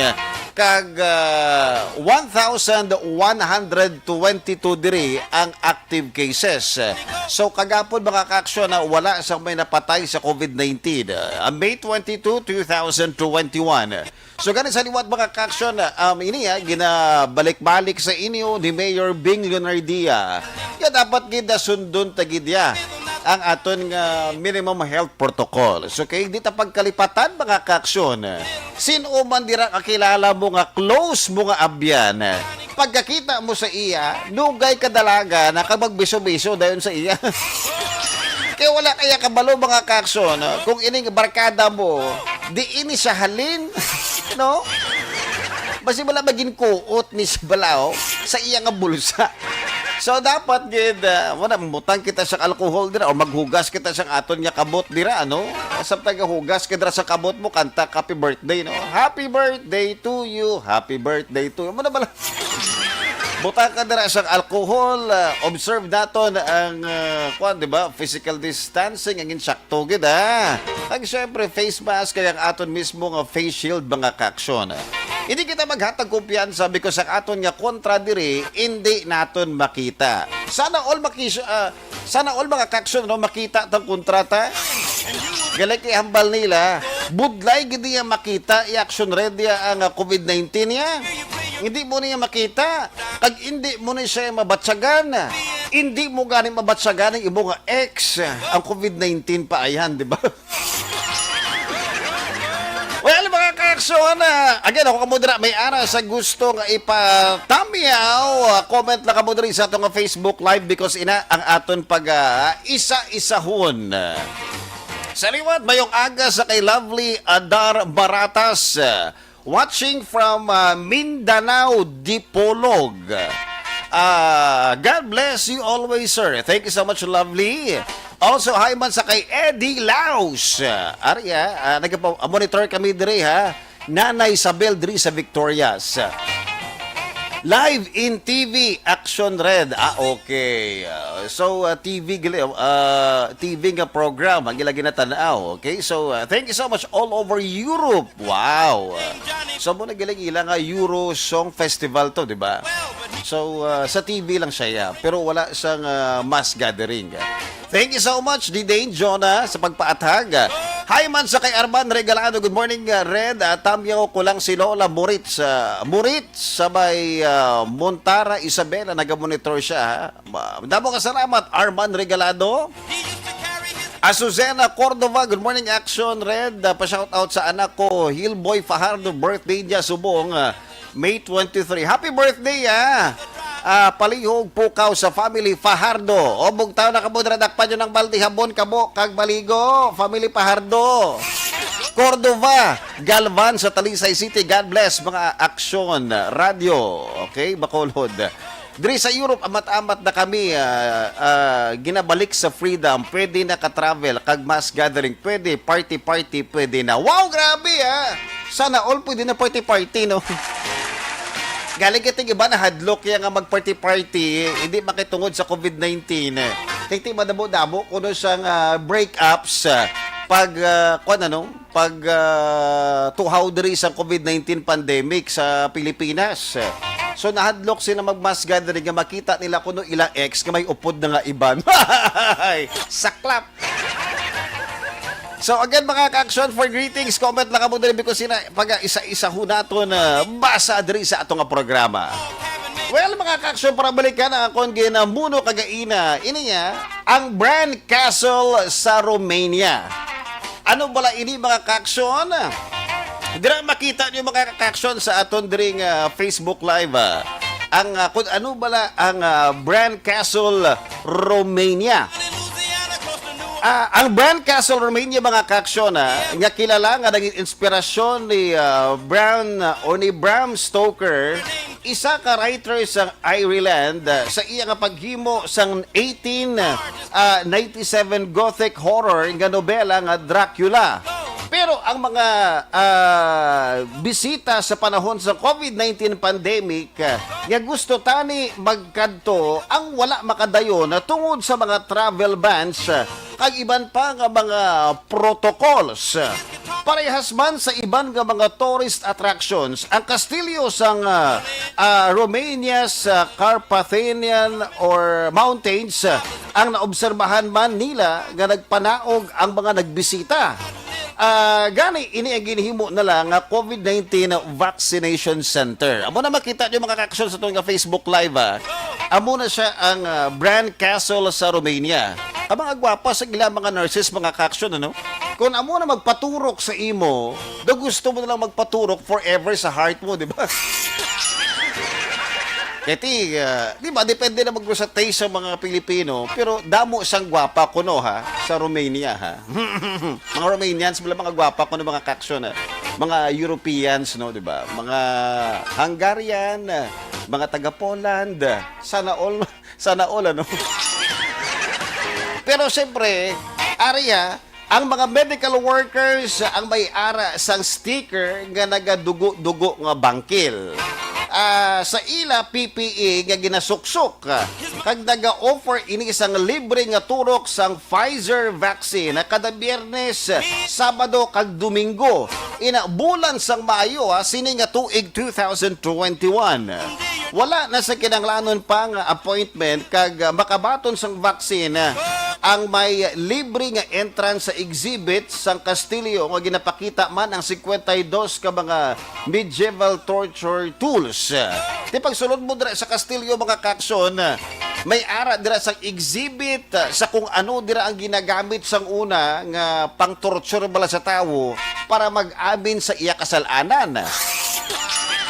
kag, ah, one thousand one hundred twenty-two diri ang active cases. So, kagapon, mga kaaksyon, na wala sa may napatay sa COVID nineteen, ah, May twenty-two, two thousand twenty-one. So, gani sa liwat, mga kaaksyon, um, ini, ah, ginabalik-balik sa inyo ni Mayor Bing Leonardia. Kaya dapat gid sundon ta gid ya ang aton nga minimum health protocol. So, kay di ta pagkalipatan, mga kaaksyon. Sin-o man dira kakilala mo nga close mo nga abyan, pagkakita mo sa iya, dugay ka dalaga na ka magbiso-biso dayon sa iya. Kay wala kaya kabalo, mga kaaksyon, kung ining barkada mo, di ini siya halin, no? Basi wala magin kuot ni siya bala, oh, sa iya nga bulsa. So, dapat gid, ah, wala, mutang kita sa alcohol dira o maghugas kita sa aton nga kabot dira, ano? Samtang hugas ka dira sa kabot mo, kanta ka, "Happy birthday," no? "Happy birthday to you, happy birthday to you." Ano na bala? Butang ka dira sa alcohol, ah, observe naton ang, ah, kuwan, di ba? Physical distancing, ang insakto gid, ah. Ang syempre, face mask kay ang aton mismo nga face shield, mga kaaksyon. Hindi kita maghatag kumpiyansa because ang aton nga kontra diri, hindi naton makita. Sana all makis-, ah, sana all, mga kaaksyon, no, makita tang kontrata. Gali kay hambal nila, budlay gid niya makita, i-action ready ang, ah, COVID nineteen niya. Hindi mo niya makita. Kag hindi mo ni siya mabatyagan. Hindi mo gani mabatyagan ang imo nga ex, ang COVID nineteen pa ayan, di ba? Well, mga kaaksyon, ah, again, ako kamo dira may ara sa gusto nga ipatamyaw, ah, comment lang kamo diri sa atong Facebook Live because ina ang aton pag, ah, isa-isahon. Sa liwat, mayong aga sa kay Lovely Adar Baratas. Watching from, ah, Mindanao, Dipolog. Ah, God bless you always, sir. Thank you so much, lovely. Also, hi man sa kay Eddie Laos. Ah, ari, ah, ah, nagpa-, monitor kami diri, ha. Nanay Isabel diri sa Victorias. Live in T V, Action Red. Ah, okay. Ah, so, ah, T V gali, ah, T V nga program ang ila ginatanaw. Okay? So, ah, thank you so much all over Europe. Wow. So, mo na galing ila nga Euro Song Festival to, di ba? So, ah, sa T V lang siya, yeah. Pero wala siyang, ah, mass gathering. Thank you so much, D J Jonah, sa pagpaathag. Hi man sa kay Arman Regalado. Good morning, uh, Red. Uh, tamyaw ko lang si Lola Moritz. Uh, Moritz, sabay uh, Montara Isabela, nagamonitor siya. Ha? Ma- Damo ka salamat, Arman Regalado. Azucena Cordova, good morning, Action Red. Uh, pa-shout out sa anak ko, Hilboy Fajardo, birthday niya subong. Uh, May twenty-three. Happy birthday, ah! Ah, palihog, pukaw sa family Fajardo. O, bugtaw na kamo, dira dakpan nyo ng balde, habon, kabo, kag maligo. Family Fajardo. Cordova, Galvan sa Talisay City. God bless, mga aksyon, radyo. Okay, Bacolod. Diri sa Europe, amat-amat na kami, ah, ah, ginabalik sa freedom. Pwede na ka-travel, kag mass gathering. Pwede, party-party, pwede na. Wow, grabe, ah! Sana all pwede na party-party, no? Galing kita iba na hadlok ya nga mag-party-party, hindi makitungod sa covid nineteen. Kay ti madamo-damo kuno sang, ah, breakups, ah, pag, ah, kuwan, ano, pag, ah, tuhaw diri sa covid nineteen pandemic sa Pilipinas. So, nahadlok sila mag-mass gathering nga makita nila kuno ila ex nga may upod na nga iban. Saklap! So again, mga ka-action, for greetings, comment lang kamo diri, because sina pag isa-isa ho naton, ah, basa diri sa ato nga programa. Well, mga ka-action, para balikan ang akon ginamuno kagaina, ini nga ang Bran Castle sa Romania. Ano bala ini, mga ka-action? Dira makita niyo, mga ka-action, sa aton diri nga Facebook Live, ah, ang, ah, kung ano bala ang, ah, Bran Castle Romania. Ah, ang Bran Castle Romania, mga ka-action, ah, nga kilala nga naging inspirasyon ni, ah, Bran, ah, o ni Bram Stoker, isa ka writer sa Ireland, ah, sa iya nga paghimo sang eighteen, ah, ninety-seven Gothic horror nga nobela nga Dracula. Pero ang mga, ah, bisita sa panahon sa covid nineteen pandemic, ah, nga gusto tani magkadto, ang wala makadayon tungod sa mga travel bans, ah, kag iban pa nga mga protocols. Parehas man sa iban nga mga tourist attractions, ang kastilyo sang, ah, ah, Romania's, ah, Carpathian or Mountains, ah, ang naobserbahan man nila nga nagpanaog ang mga nagbisita. Ah, gani, ini ang ginhimo na lang nga covid nineteen vaccination center. Amo na makita niyo, mga ka-action, sa aton nga Facebook Live, ah. Amo na siya ang, ah, Bran Castle sa Romania. Ang mga gwapa sa ila mga nurses, mga ka-action, ano? Kung amo na magpaturok sa imo, do gusto mo na lang magpaturok forever sa heart mo, di ba? Kaya ti, ah, di ba, depende na magro sa taste sa mga Pilipino, pero damo sang gwapa kuno, ha, sa Romania, ha. Mga Romanians, wala mga gwapa kuno, mga ka-action, ha. Mga Europeans, no, di ba? Mga Hungarian, ah, mga taga Poland, ah, sana all, sana all, ano. Pero siyempre, ari, ah, ang mga medical workers ang may ara sang sticker nga nagadugo-dugo nga bangkil, ah, sa ila P P E nga ginasuksok, kag naga-offer ini sang libre nga turok sang Pfizer vaccine kada Biyernes, Sabado, kag Domingo. Ina, bulan sang Mayo, ha, sini nga tuig two thousand twenty-one. Wala na sa kinahanglanon pa nga appointment, kag, ah, makabaton sang vaccine, ah, ang may libre nga entrance sa exhibit sang kastilyo nga ginapakita man ang cincuenta y dos ka mga medieval torture tools. Ti pagsulod mo dira sa kastilyo, mga ka-action, may ara dira sa exhibit, ah, sa kung ano dira ang ginagamit sang una nga pang-torture bala sa tawo para mag-amin sa iya kasal-anan.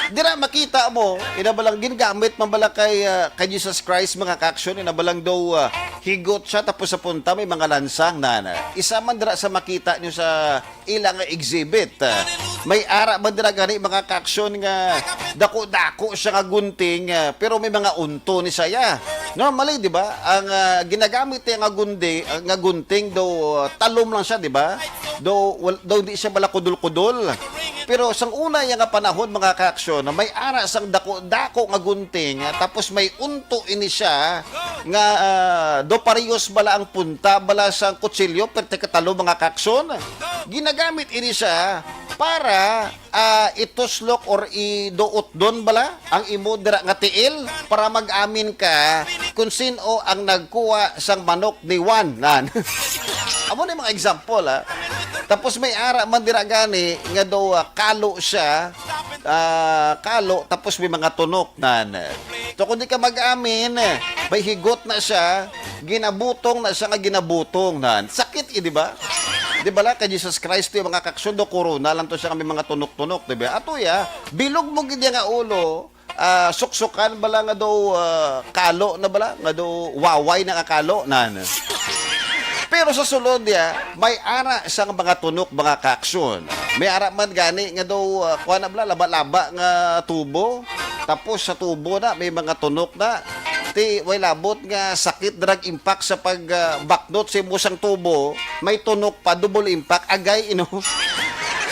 Dira makita mo, inabalang gingamit man bala kay, ah, kay Jesus Christ, mga ka-action, inabalang daw, ah, higot siya tapos sa punta may mga lansang na, na. Isa man dira sa makita niyo sa ila nga exhibit. Ah, may ara man dira gani, mga ka-action, nga dako-dako siya nga gunting, ah, pero may mga unto ni saya. Normally, di ba, ang, ah, ginagamit niya nga gundi, ah, nga gunting, do, ah, talom lang siya, di ba? Do, wal-, do di siya bala kudol-kudol. Pero sang una niya nga panahon, mga ka-action, may ara sang dako-dako nga gunting, ah, tapos may unto ini siya nga, ah, do parehas bala ang punta bala sang kutsilyo, perte katalo, mga ka-action. Ginagamit ini siya para, ah, ituslok or iduot don bala ang imo dira nga tiil para mag-amin ka kung sin-o ang nagkuha sang manok ni Juan. Nan. Amo ni mga example, ha. Tapos may ara man dira gani nga daw, ah, kalo siya, ah, kalo, tapos may mga tunok nan. So kung di ka mag-amin, may higot na siya, ginabutong na siya nga ginabutong nan. Sakit, eh, di ba? Di ba la kay Jesus Christ, yung mga kaaksyon do, corona lang to siya nga may mga tunok-tunok, di ba? Ato ya, bilog mo gid ya nga ulo, ah, suksukan bala nga daw, ah, kalo na bala, nga daw waway na nga kalo nan. Pero sa sulod niya, may ara sang mga tunok, mga kaaksyon. May ara man gani nga daw, ah, kuha na bala, laba-laba nga tubo. Tapos sa tubo na, may mga tunok na. Ti, way labot nga sakit, drag impact sa pag, ah, baknot sa imo sang tubo. May tunok pa, double impact. Agay, ino.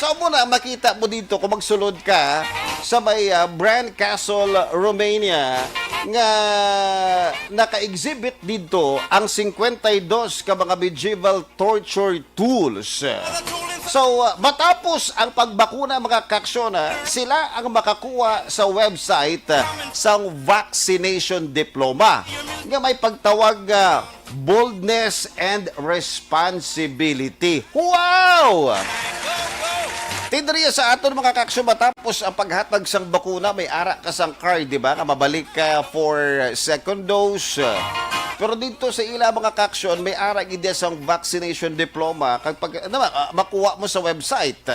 So, amo na, makita mo dito kung magsulod ka sa may, ah, Bran Castle, Romania, nga naka-exhibit dito ang singkwenta y dos ka mga medieval torture tools. So, ah, matapos ang pagbakuna, mga kaaksyon, ah, sila ang makakuha sa website, ah, sang vaccination diploma nga may pagtawag, ah, boldness and responsibility. Wow! Tindriya sa aton, mga kaaksyon, matapos ang paghatag sang bakuna, may ara ka sang card, di ba? Nga mabalik ka for second dose. Pero dito sa ila, mga kaaksyon, may ara gid sang vaccination diploma. Kag pag, ano ba, ah, makuha mo sa website.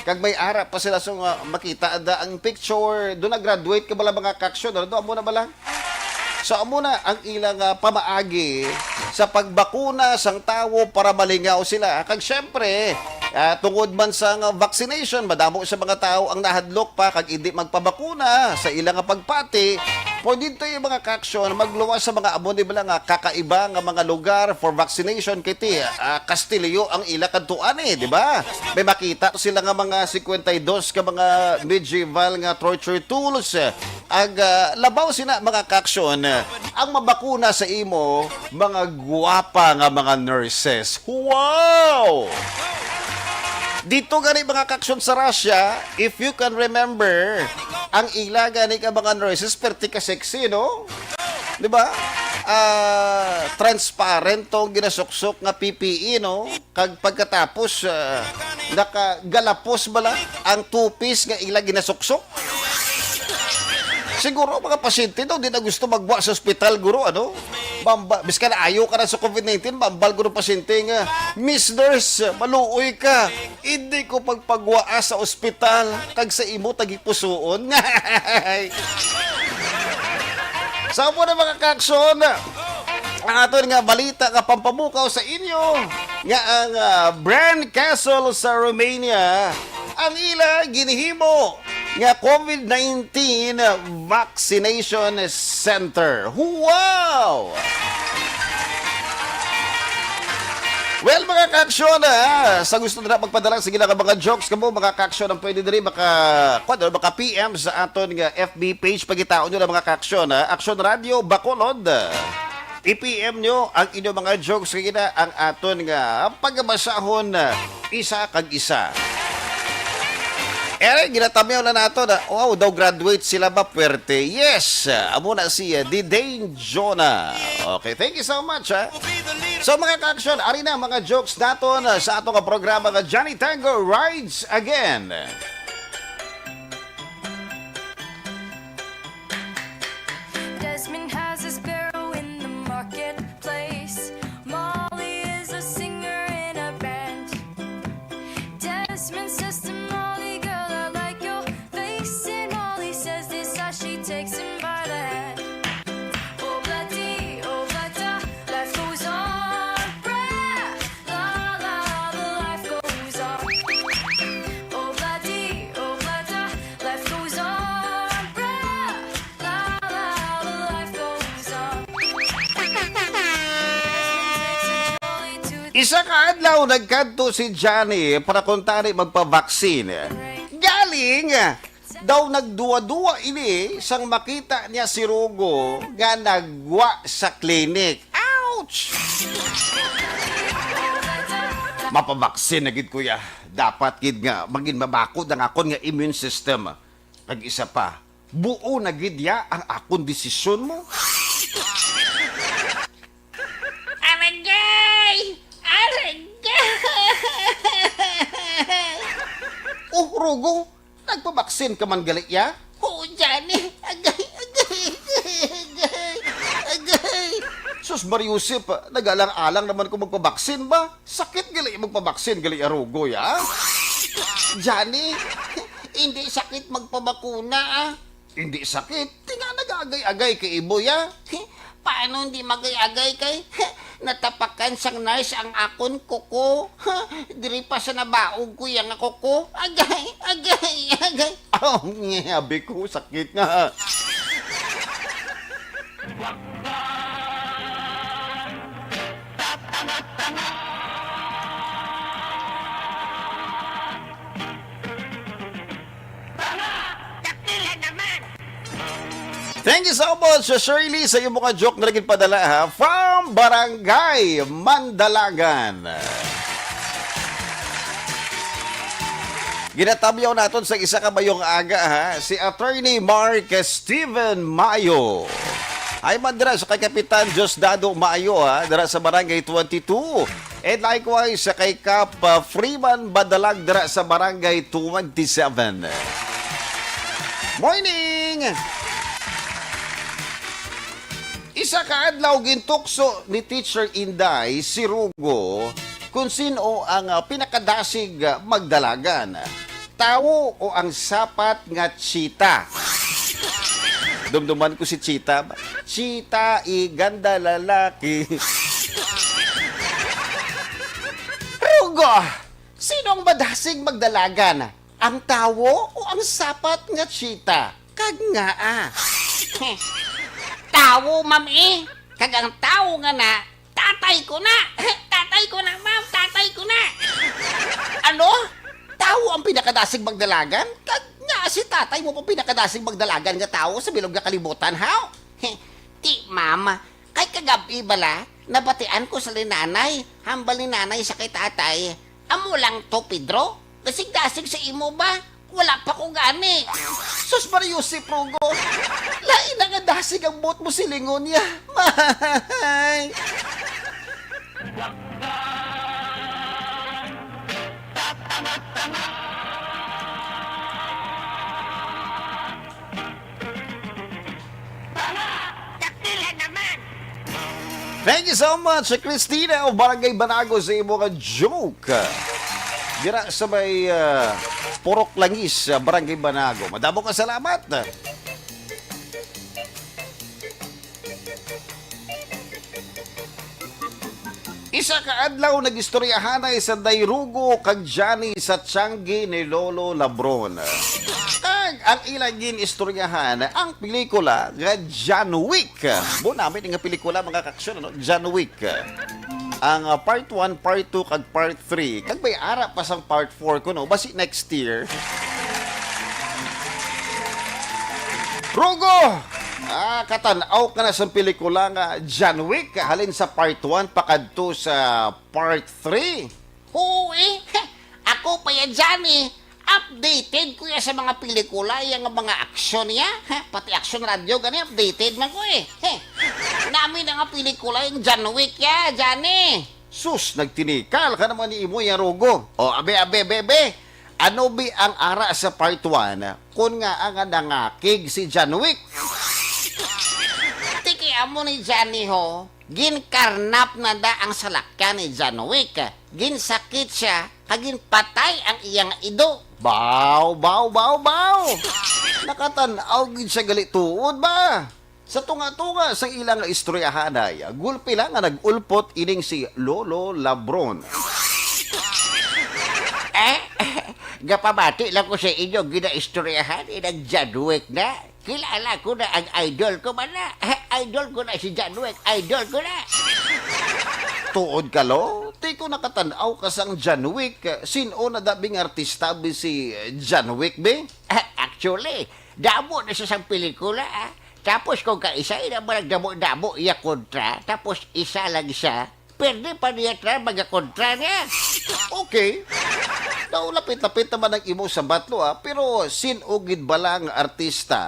Kag may ara pa sila sa, ah, makita da ang picture. Doon na-graduate ka bala, mga kaaksyon. Ano, amo na bala? So, amo na ang ilang, ah, pamaagi sa pagbakuna sang tawo para malingaw sila. Kag syempre, ah, tungod man sa nga vaccination, madamo sa mga tawo ang nahadlok pa kag hindi magpabakuna sa ila nga pagpati. Pwede to yung mga kaaksyon, magluwas sa mga amo ni bala nga kakaiba nga mga lugar for vaccination. Kay ti, ah, Kastilyo ang ila kadtuan eh, di ba? May makita sila nga mga singkwenta y dos ka mga medieval nga torture tools. Ag, ah, labaw sina, mga kaaksyon, ang mabakuna sa imo, mga gwapa nga mga nurses. Wow! Dito gani, mga kaaksyon, sa Russia, if you can remember, ang ila gani ka mga nurses, perti ka sexy, no? Di ba? Ah, transparent tong ginasuksok nga P P E, no? Kag pagkatapos, ah, nakagalapos bala ang two-piece nga ila ginasuksok. Siguro mga pasyente daw di na gusto magwa sa ospital, guro, ano? Mamba, biskan ayo ka na sa COVID nineteen, mambal guro pasyente nga, "Miss Nurse, maluoy ka. Hindi ko pagpagwaa sa ospital kag sa imo tagipusoon." Sa amo na, mga kaaksyon, ang aton nga balita nga pampamukaw sa inyo nga ang, ah, Bran Castle sa Romania ang ila ginhimo nga COVID nineteen vaccination center. Wow! Well, mga kaaksyon, ah, sa gusto na magpadala, sige lang ang mga jokes kamo, mga kaaksyon, ang pwede diri maka, kuwan, maka P M sa aton nga F B page. Pagitaon nyo lang, mga kaaksyon, ah, Aksyon Radio Bacolod. I-P M nyo ang inyong mga jokes kay na ang aton nga pagabasahon, ah, isa kag isa. Ere, ginatamyaw na nato na, wow, daw graduate sila ba, puwerte? Yes, amo na si, uh, Didane Jonah. Okay, thank you so much, ha. So, mga kaaksyon, ari na mga jokes naton, uh, sa ato nga programa nga Johnny Tango Rides Again. Desmond has a sparrow in the marketplace. Molly is a singer in a band. Desmond says to Molly, "Girl, I like your face." And Molly says this as she takes him by the hand. Oh, bloody, oh, bloody, life goes on. Brah! La, la, the life goes on. Oh, bloody, oh, bloody, life goes on. Brah! La, la, la, life goes on. Isa ka adlaw, nagkadto si Johnny para kuntani magpabaksin. Galing daw nagduwa-duwa ini sang makita niya si Rugo nga nagwa sa klinik. Ouch! Mapabaksin na gid, kuya. Dapat gid nga magin mabakod ang akon nga immune system. Kag isa pa, buo na gid ya ang akon desisyon mo. Aragay! Aragay! Rugo, nagpabaksin ka man gali, ya? Oo, Johnny. Agay, agay, agay, agay, agay. Sus, Mariusip, nagalang-alang naman ko magpabaksin ba? Sakit gali magpabaksin gali, Rugo, ya? Johnny, hindi sakit magpabakuna, ah. Hindi sakit, ti nga nag-agay-agay kay iboy, ah. Paano hindi mag-agay-agay kay natapakan sang nurse ang akon kuko? Diri pa sa nabaog ko yang kuko. Agay, agay, agay. Aw, ngi, abi ko, sakit nga. Tanga! Dakila naman! Thank you so much, Shirley, sa iyong mga joke na naging padala, ha, from Barangay Mandalagan. Ginatamyaw naton sa isa ka mayong aga, ha, si Attorney Mark Steven Mayo. Ay man dira sa kay Kapitan Diosdado Mayo, ha, dira sa Barangay twenty-two. And likewise, sa kay Kap, uh, Freeman Badalag dira sa Barangay twenty-seven. Morning! Isa ka adlaw, gintukso ni Teacher Inday si Rugo kung sino ang, uh, pinakadasig, uh, magdalagan. Tawo o ang sapat nga cheetah? Dumduman ko si cheetah. Cheetah, i ganda lalaki. Rugo, sino ang madasig magdalagan? Ang tawo o ang sapat nga cheetah? Kag ngaa? Tawo, ma'am, eh. Kag ang tawo nga na, tatay ko na. Tatay ko na, ma'am. Tatay ko na. Ano? Tawo ang pinakadasig magdalagan? Kag nga si tatay mo pa pinakadasig magdalagan nga tawo sa bilog nga kalibutan, haw? Ti, ma'am, kay kagab-i bala, nabatian ko sa ni nanay, hambal ni nanay sa kay tatay, "Amo lang to, Pedro? Dasig-dasig sa imo ba? Wala pa ko gani." Sus, Mario, si Prugo. Lain na nga dasig ang buot mo silingon niya. Mahay. Tanga! Dakila naman! Thank you so much, Christina of Barangay Banago, sa imo nga joke. Dira sa may, ah, Purok Langis, ah, Barangay Banago. Madamo ka salamat. Isa ka adlaw, nagistoryahanay sa Dayrugo kag Johnny sa tiangge ni Lolo Labron. Kag ang ilang gin-istoryahan ang pelikula nga John Wick. Mo namin nga pelikula, mga kaaksyon, ano? John Wick. Ang, ah, part one, part two, kag part three. Kag may ara pa sang part four kuno, basi next year. Rugo! Ah, katan-aw ka na sang pelikula nga John Wick, halin sa part one pakadto sa part three. Oo, eh. Ako pa ya, Johnny. Updated ko ya sa mga pelikula, ya nga mga aksyon ya. Ha? Pati aksyon radyo, gani, updated man ko, eh. He. Nami na nga pelikula yung John Wick ya, Johnny. Sus, nagtinikal ka naman ni imo ya, Rugo. O, abe, abe, abe, abe. Ano bi ang ara sa part one, kun nga nga nangakig si John Wick? Tiki, amo ni Johnny, ho. Ginkarnap na da ang salakyan ni John Wick. Ginsakit siya, kag ginpatay ang iyang ido. Baw, baw, baw, baw! Nakatan-aw gid siya gali tuod ba? Sa tunga-tunga sa ila nga istoryahanay, gulpi lang nga nag-ulpot ining si Lolo Labron. Eh, gapamati lang ko sa inyo, ginaistoryahan, inang John Wick na. Kilala ko na ang idol ko, man na. Idol ko na si John Wick. Idol ko na. Tuod ka, Lo? Ti ko nakatan-aw ka sang John Wick. Sin-o na da bing artista bi si John Wick, bi? Ah, actually, damo na siya sang pelikula, ah. Tapos kung kaisa, ina mo nagdamo-damo iya kontra, tapos isa lang siya, pwede pa niya try magakontra niya. Okay. Daw lapit-lapit naman ang imo sa batlo, ah. Pero sin-o gid bala nga artista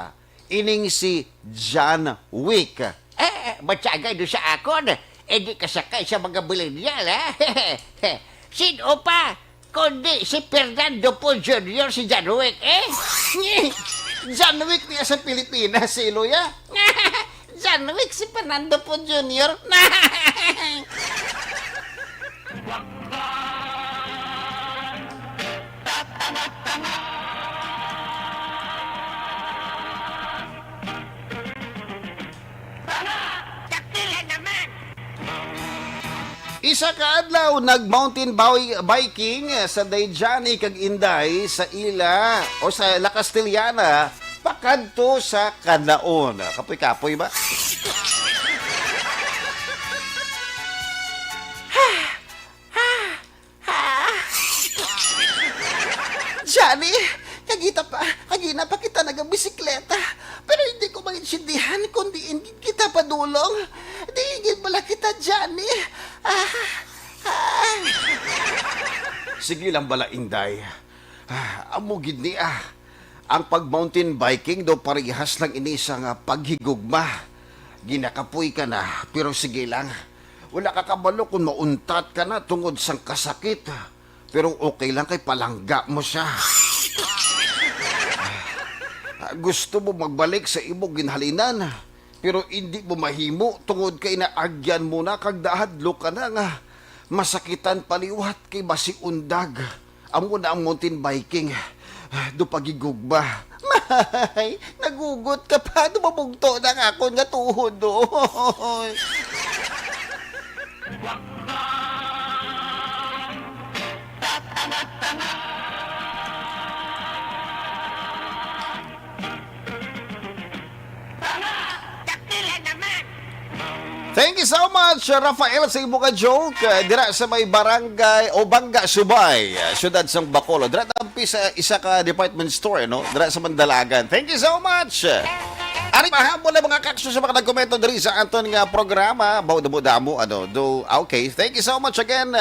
ining si John Wick? Eh, matsagay do sa akon. Eh, di ka sakay sa mga millennial, ha? Sin-o pa? Kundi si Fernando Poe Junior si John Wick, eh? John Wick niya sa Pilipinas, si Luya. John Wick si Fernando Poe Junior. Isa ka adlaw, nag-mountain bi-, biking sa day Johnny kag Inday sa ila o sa La Castellana pakadto sa Canaon. Kapoy-kapoy ba? Johnny, kagita pa, kagina pa kita nagabisikleta, pero hindi ko maintindihan kung diin gid kita padulong. Diin gid bala kita, Johnny? Ah, ah. Sige lang bala, Inday. Ah, amo gid ni, ah. Ang pag-mountain biking daw parehas lang ini sa nga paghigugma. Ginakapoy ka na, pero sige lang. Wala ka kabalo kung mauntat ka na tungod sang kasakit. Pero okay lang kay palangga mo siya. Ah, gusto mo magbalik sa imo ginhalinan, pero indi mo mahimo tungod kay naagyan mo na kag nahadlok ka na nga masakitan pa liwat kay basi undag. Amo na ang mountain biking. Do pagigugma. Mahay, nagugot ka pa. Do mabugto na ang akon nga tuhod, oy. Thank you so much, Rafael, sa imo ka joke. Uh, dira sa may barangay o Banga Subay, uh, siyudad sang Bacolod. Dira tampi sa isa ka department store, no? Dira sa Mandalagan. Thank you so much. Ari, mahabol ang mga kaksyo sa mga nagkomento diri sa aton nga programa. Baw damo-damo, ano, do, okay. Thank you so much again.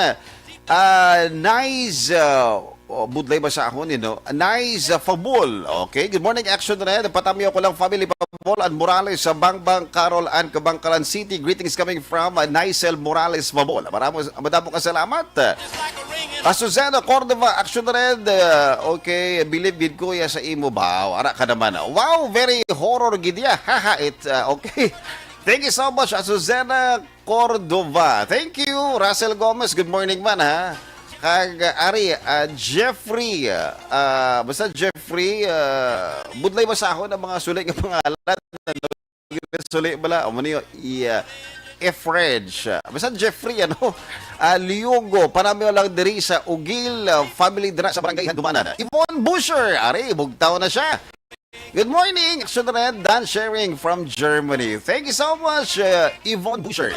Uh, nice, uh, oh, budlay ba sa akon, you know? Nice, uh, Fabol. Okay, good morning, Action Red. Patami ako lang, family Fabol and Morales sa Bangbang, Carol and Kabangkalan City. Greetings coming from, uh, Nicel Morales Fabol. Maramo, madamo ka salamat. Uh, Susana Cordova, Action Red. Uh, okay, believe gid ko ya sa imo ba? Ara ka naman. Wow, very horror gid ya. Haha, it, uh, okay. Thank you so much, Azucena Cordova. Thank you, Russell Gomez. Good morning man, ha. Kag, uh, ari, uh, Jeffrey, uh, basta Jeffrey, uh, budlay basahon ang mga suli nga pangalan. Ano, suli bala? Amo niyo, i-, uh, Efredge. Uh, basta Jeffrey, ano? Uh, Liugo, panamiw lang diri sa Ugil, uh, family dira sa Barangay Handumanan. Yvonne Busher, ari, bugtaw na siya. Good morning, Action Red, Dan Sharing from Germany. Thank you so much, uh, Yvonne Busher.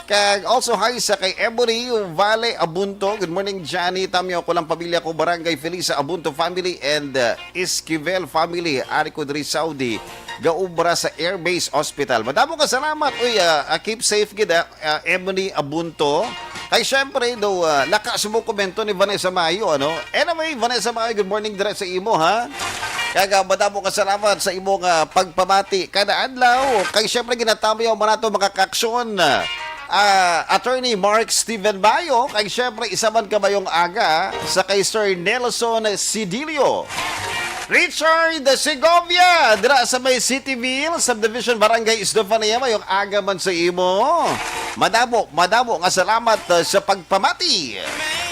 Kag also hi sa kay Ebony Vale Abunto. Good morning, Johnny. Tamyo ko lang pamilya ko, Barangay Felisa Abunto family and, uh, Esquivel family. Ari ko diri Saudi. Gaubra sa Air Base Hospital. Madamo ka salamat. Uy, uh, uh, keep safe gid, ah. Ah, Emily Abunto. Kay syempre, do, ah, lakas mo komento ni Vanessa Mayo, ano? Anyway, Vanessa Mayo, good morning dire sa imo, ha? Kag, ah, madamo ka salamat sa imo nga pagpamati kada adlaw. Kay syempre, ginatamayaw man nato mga kaaksyon. Ah, Attorney Mark Steven Mayo, kay syempre, isa man ka mayong aga sa kay Sir Nelson Sidilio. Richard Segovia, dira sa may Cityville Subdivision, Barangay Estefania, mayong aga man sa imo. Madamo, madamo nga salamat, uh, sa pagpamati.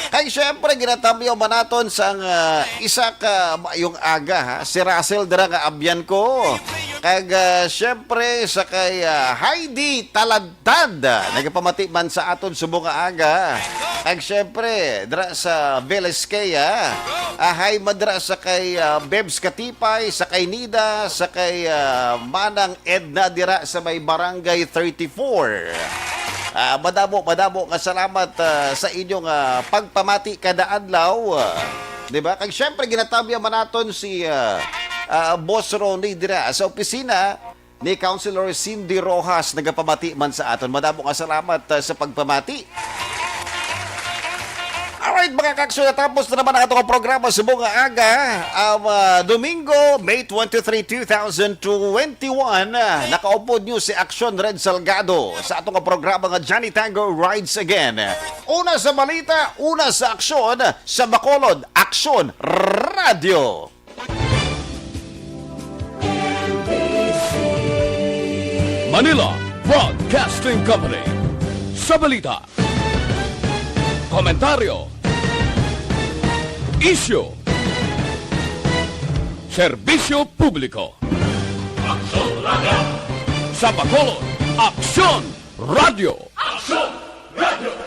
Kay syempre, ginatamyaw man naton sang, uh, isa ka mayong aga, ha? Si Russell dira nga abyan ko. Kag, uh, syempre, sa kay, uh, Heidi Talad Tad, ah, nagapamati man sa aton subong nga aga. Kag syempre, dira sa Velasquez, ah, ahay man dira sa kay, ah, Bebs Katipay, sa kay Nida, sa kay, ah, Manang Edna dira sa may Barangay thirty-four. Ah, madamo, madamo nga salamat, ah, sa inyong, ah, pagpamati kada adlaw. Ah, di ba? Kag syempre, ginatamyaw man naton si, ah, ah, Boss Ronnie dira sa opisina ni Councilor Cindy Rojas nagapamati man sa aton. Madamo nga salamat, uh, sa pagpamati. Alright, Mga kaksyon, natapos na naman ang atong programa sa mga aga. Ang, ah, Domingo, May twenty-three, two thousand twenty-one. Ah, nakaupod niyo si Aksyon Red Salgado sa atong programa nga Johnny Tango Rides Again. Una sa balita, una sa aksyon, sa Bacolod, Aksyon Radio. Manila Broadcasting Company. Sa balita, komentaryo, isyu, serbisyo publiko. Aksyon Radio. Sa Bacolod, Aksyon Radio. Aksyon Radio.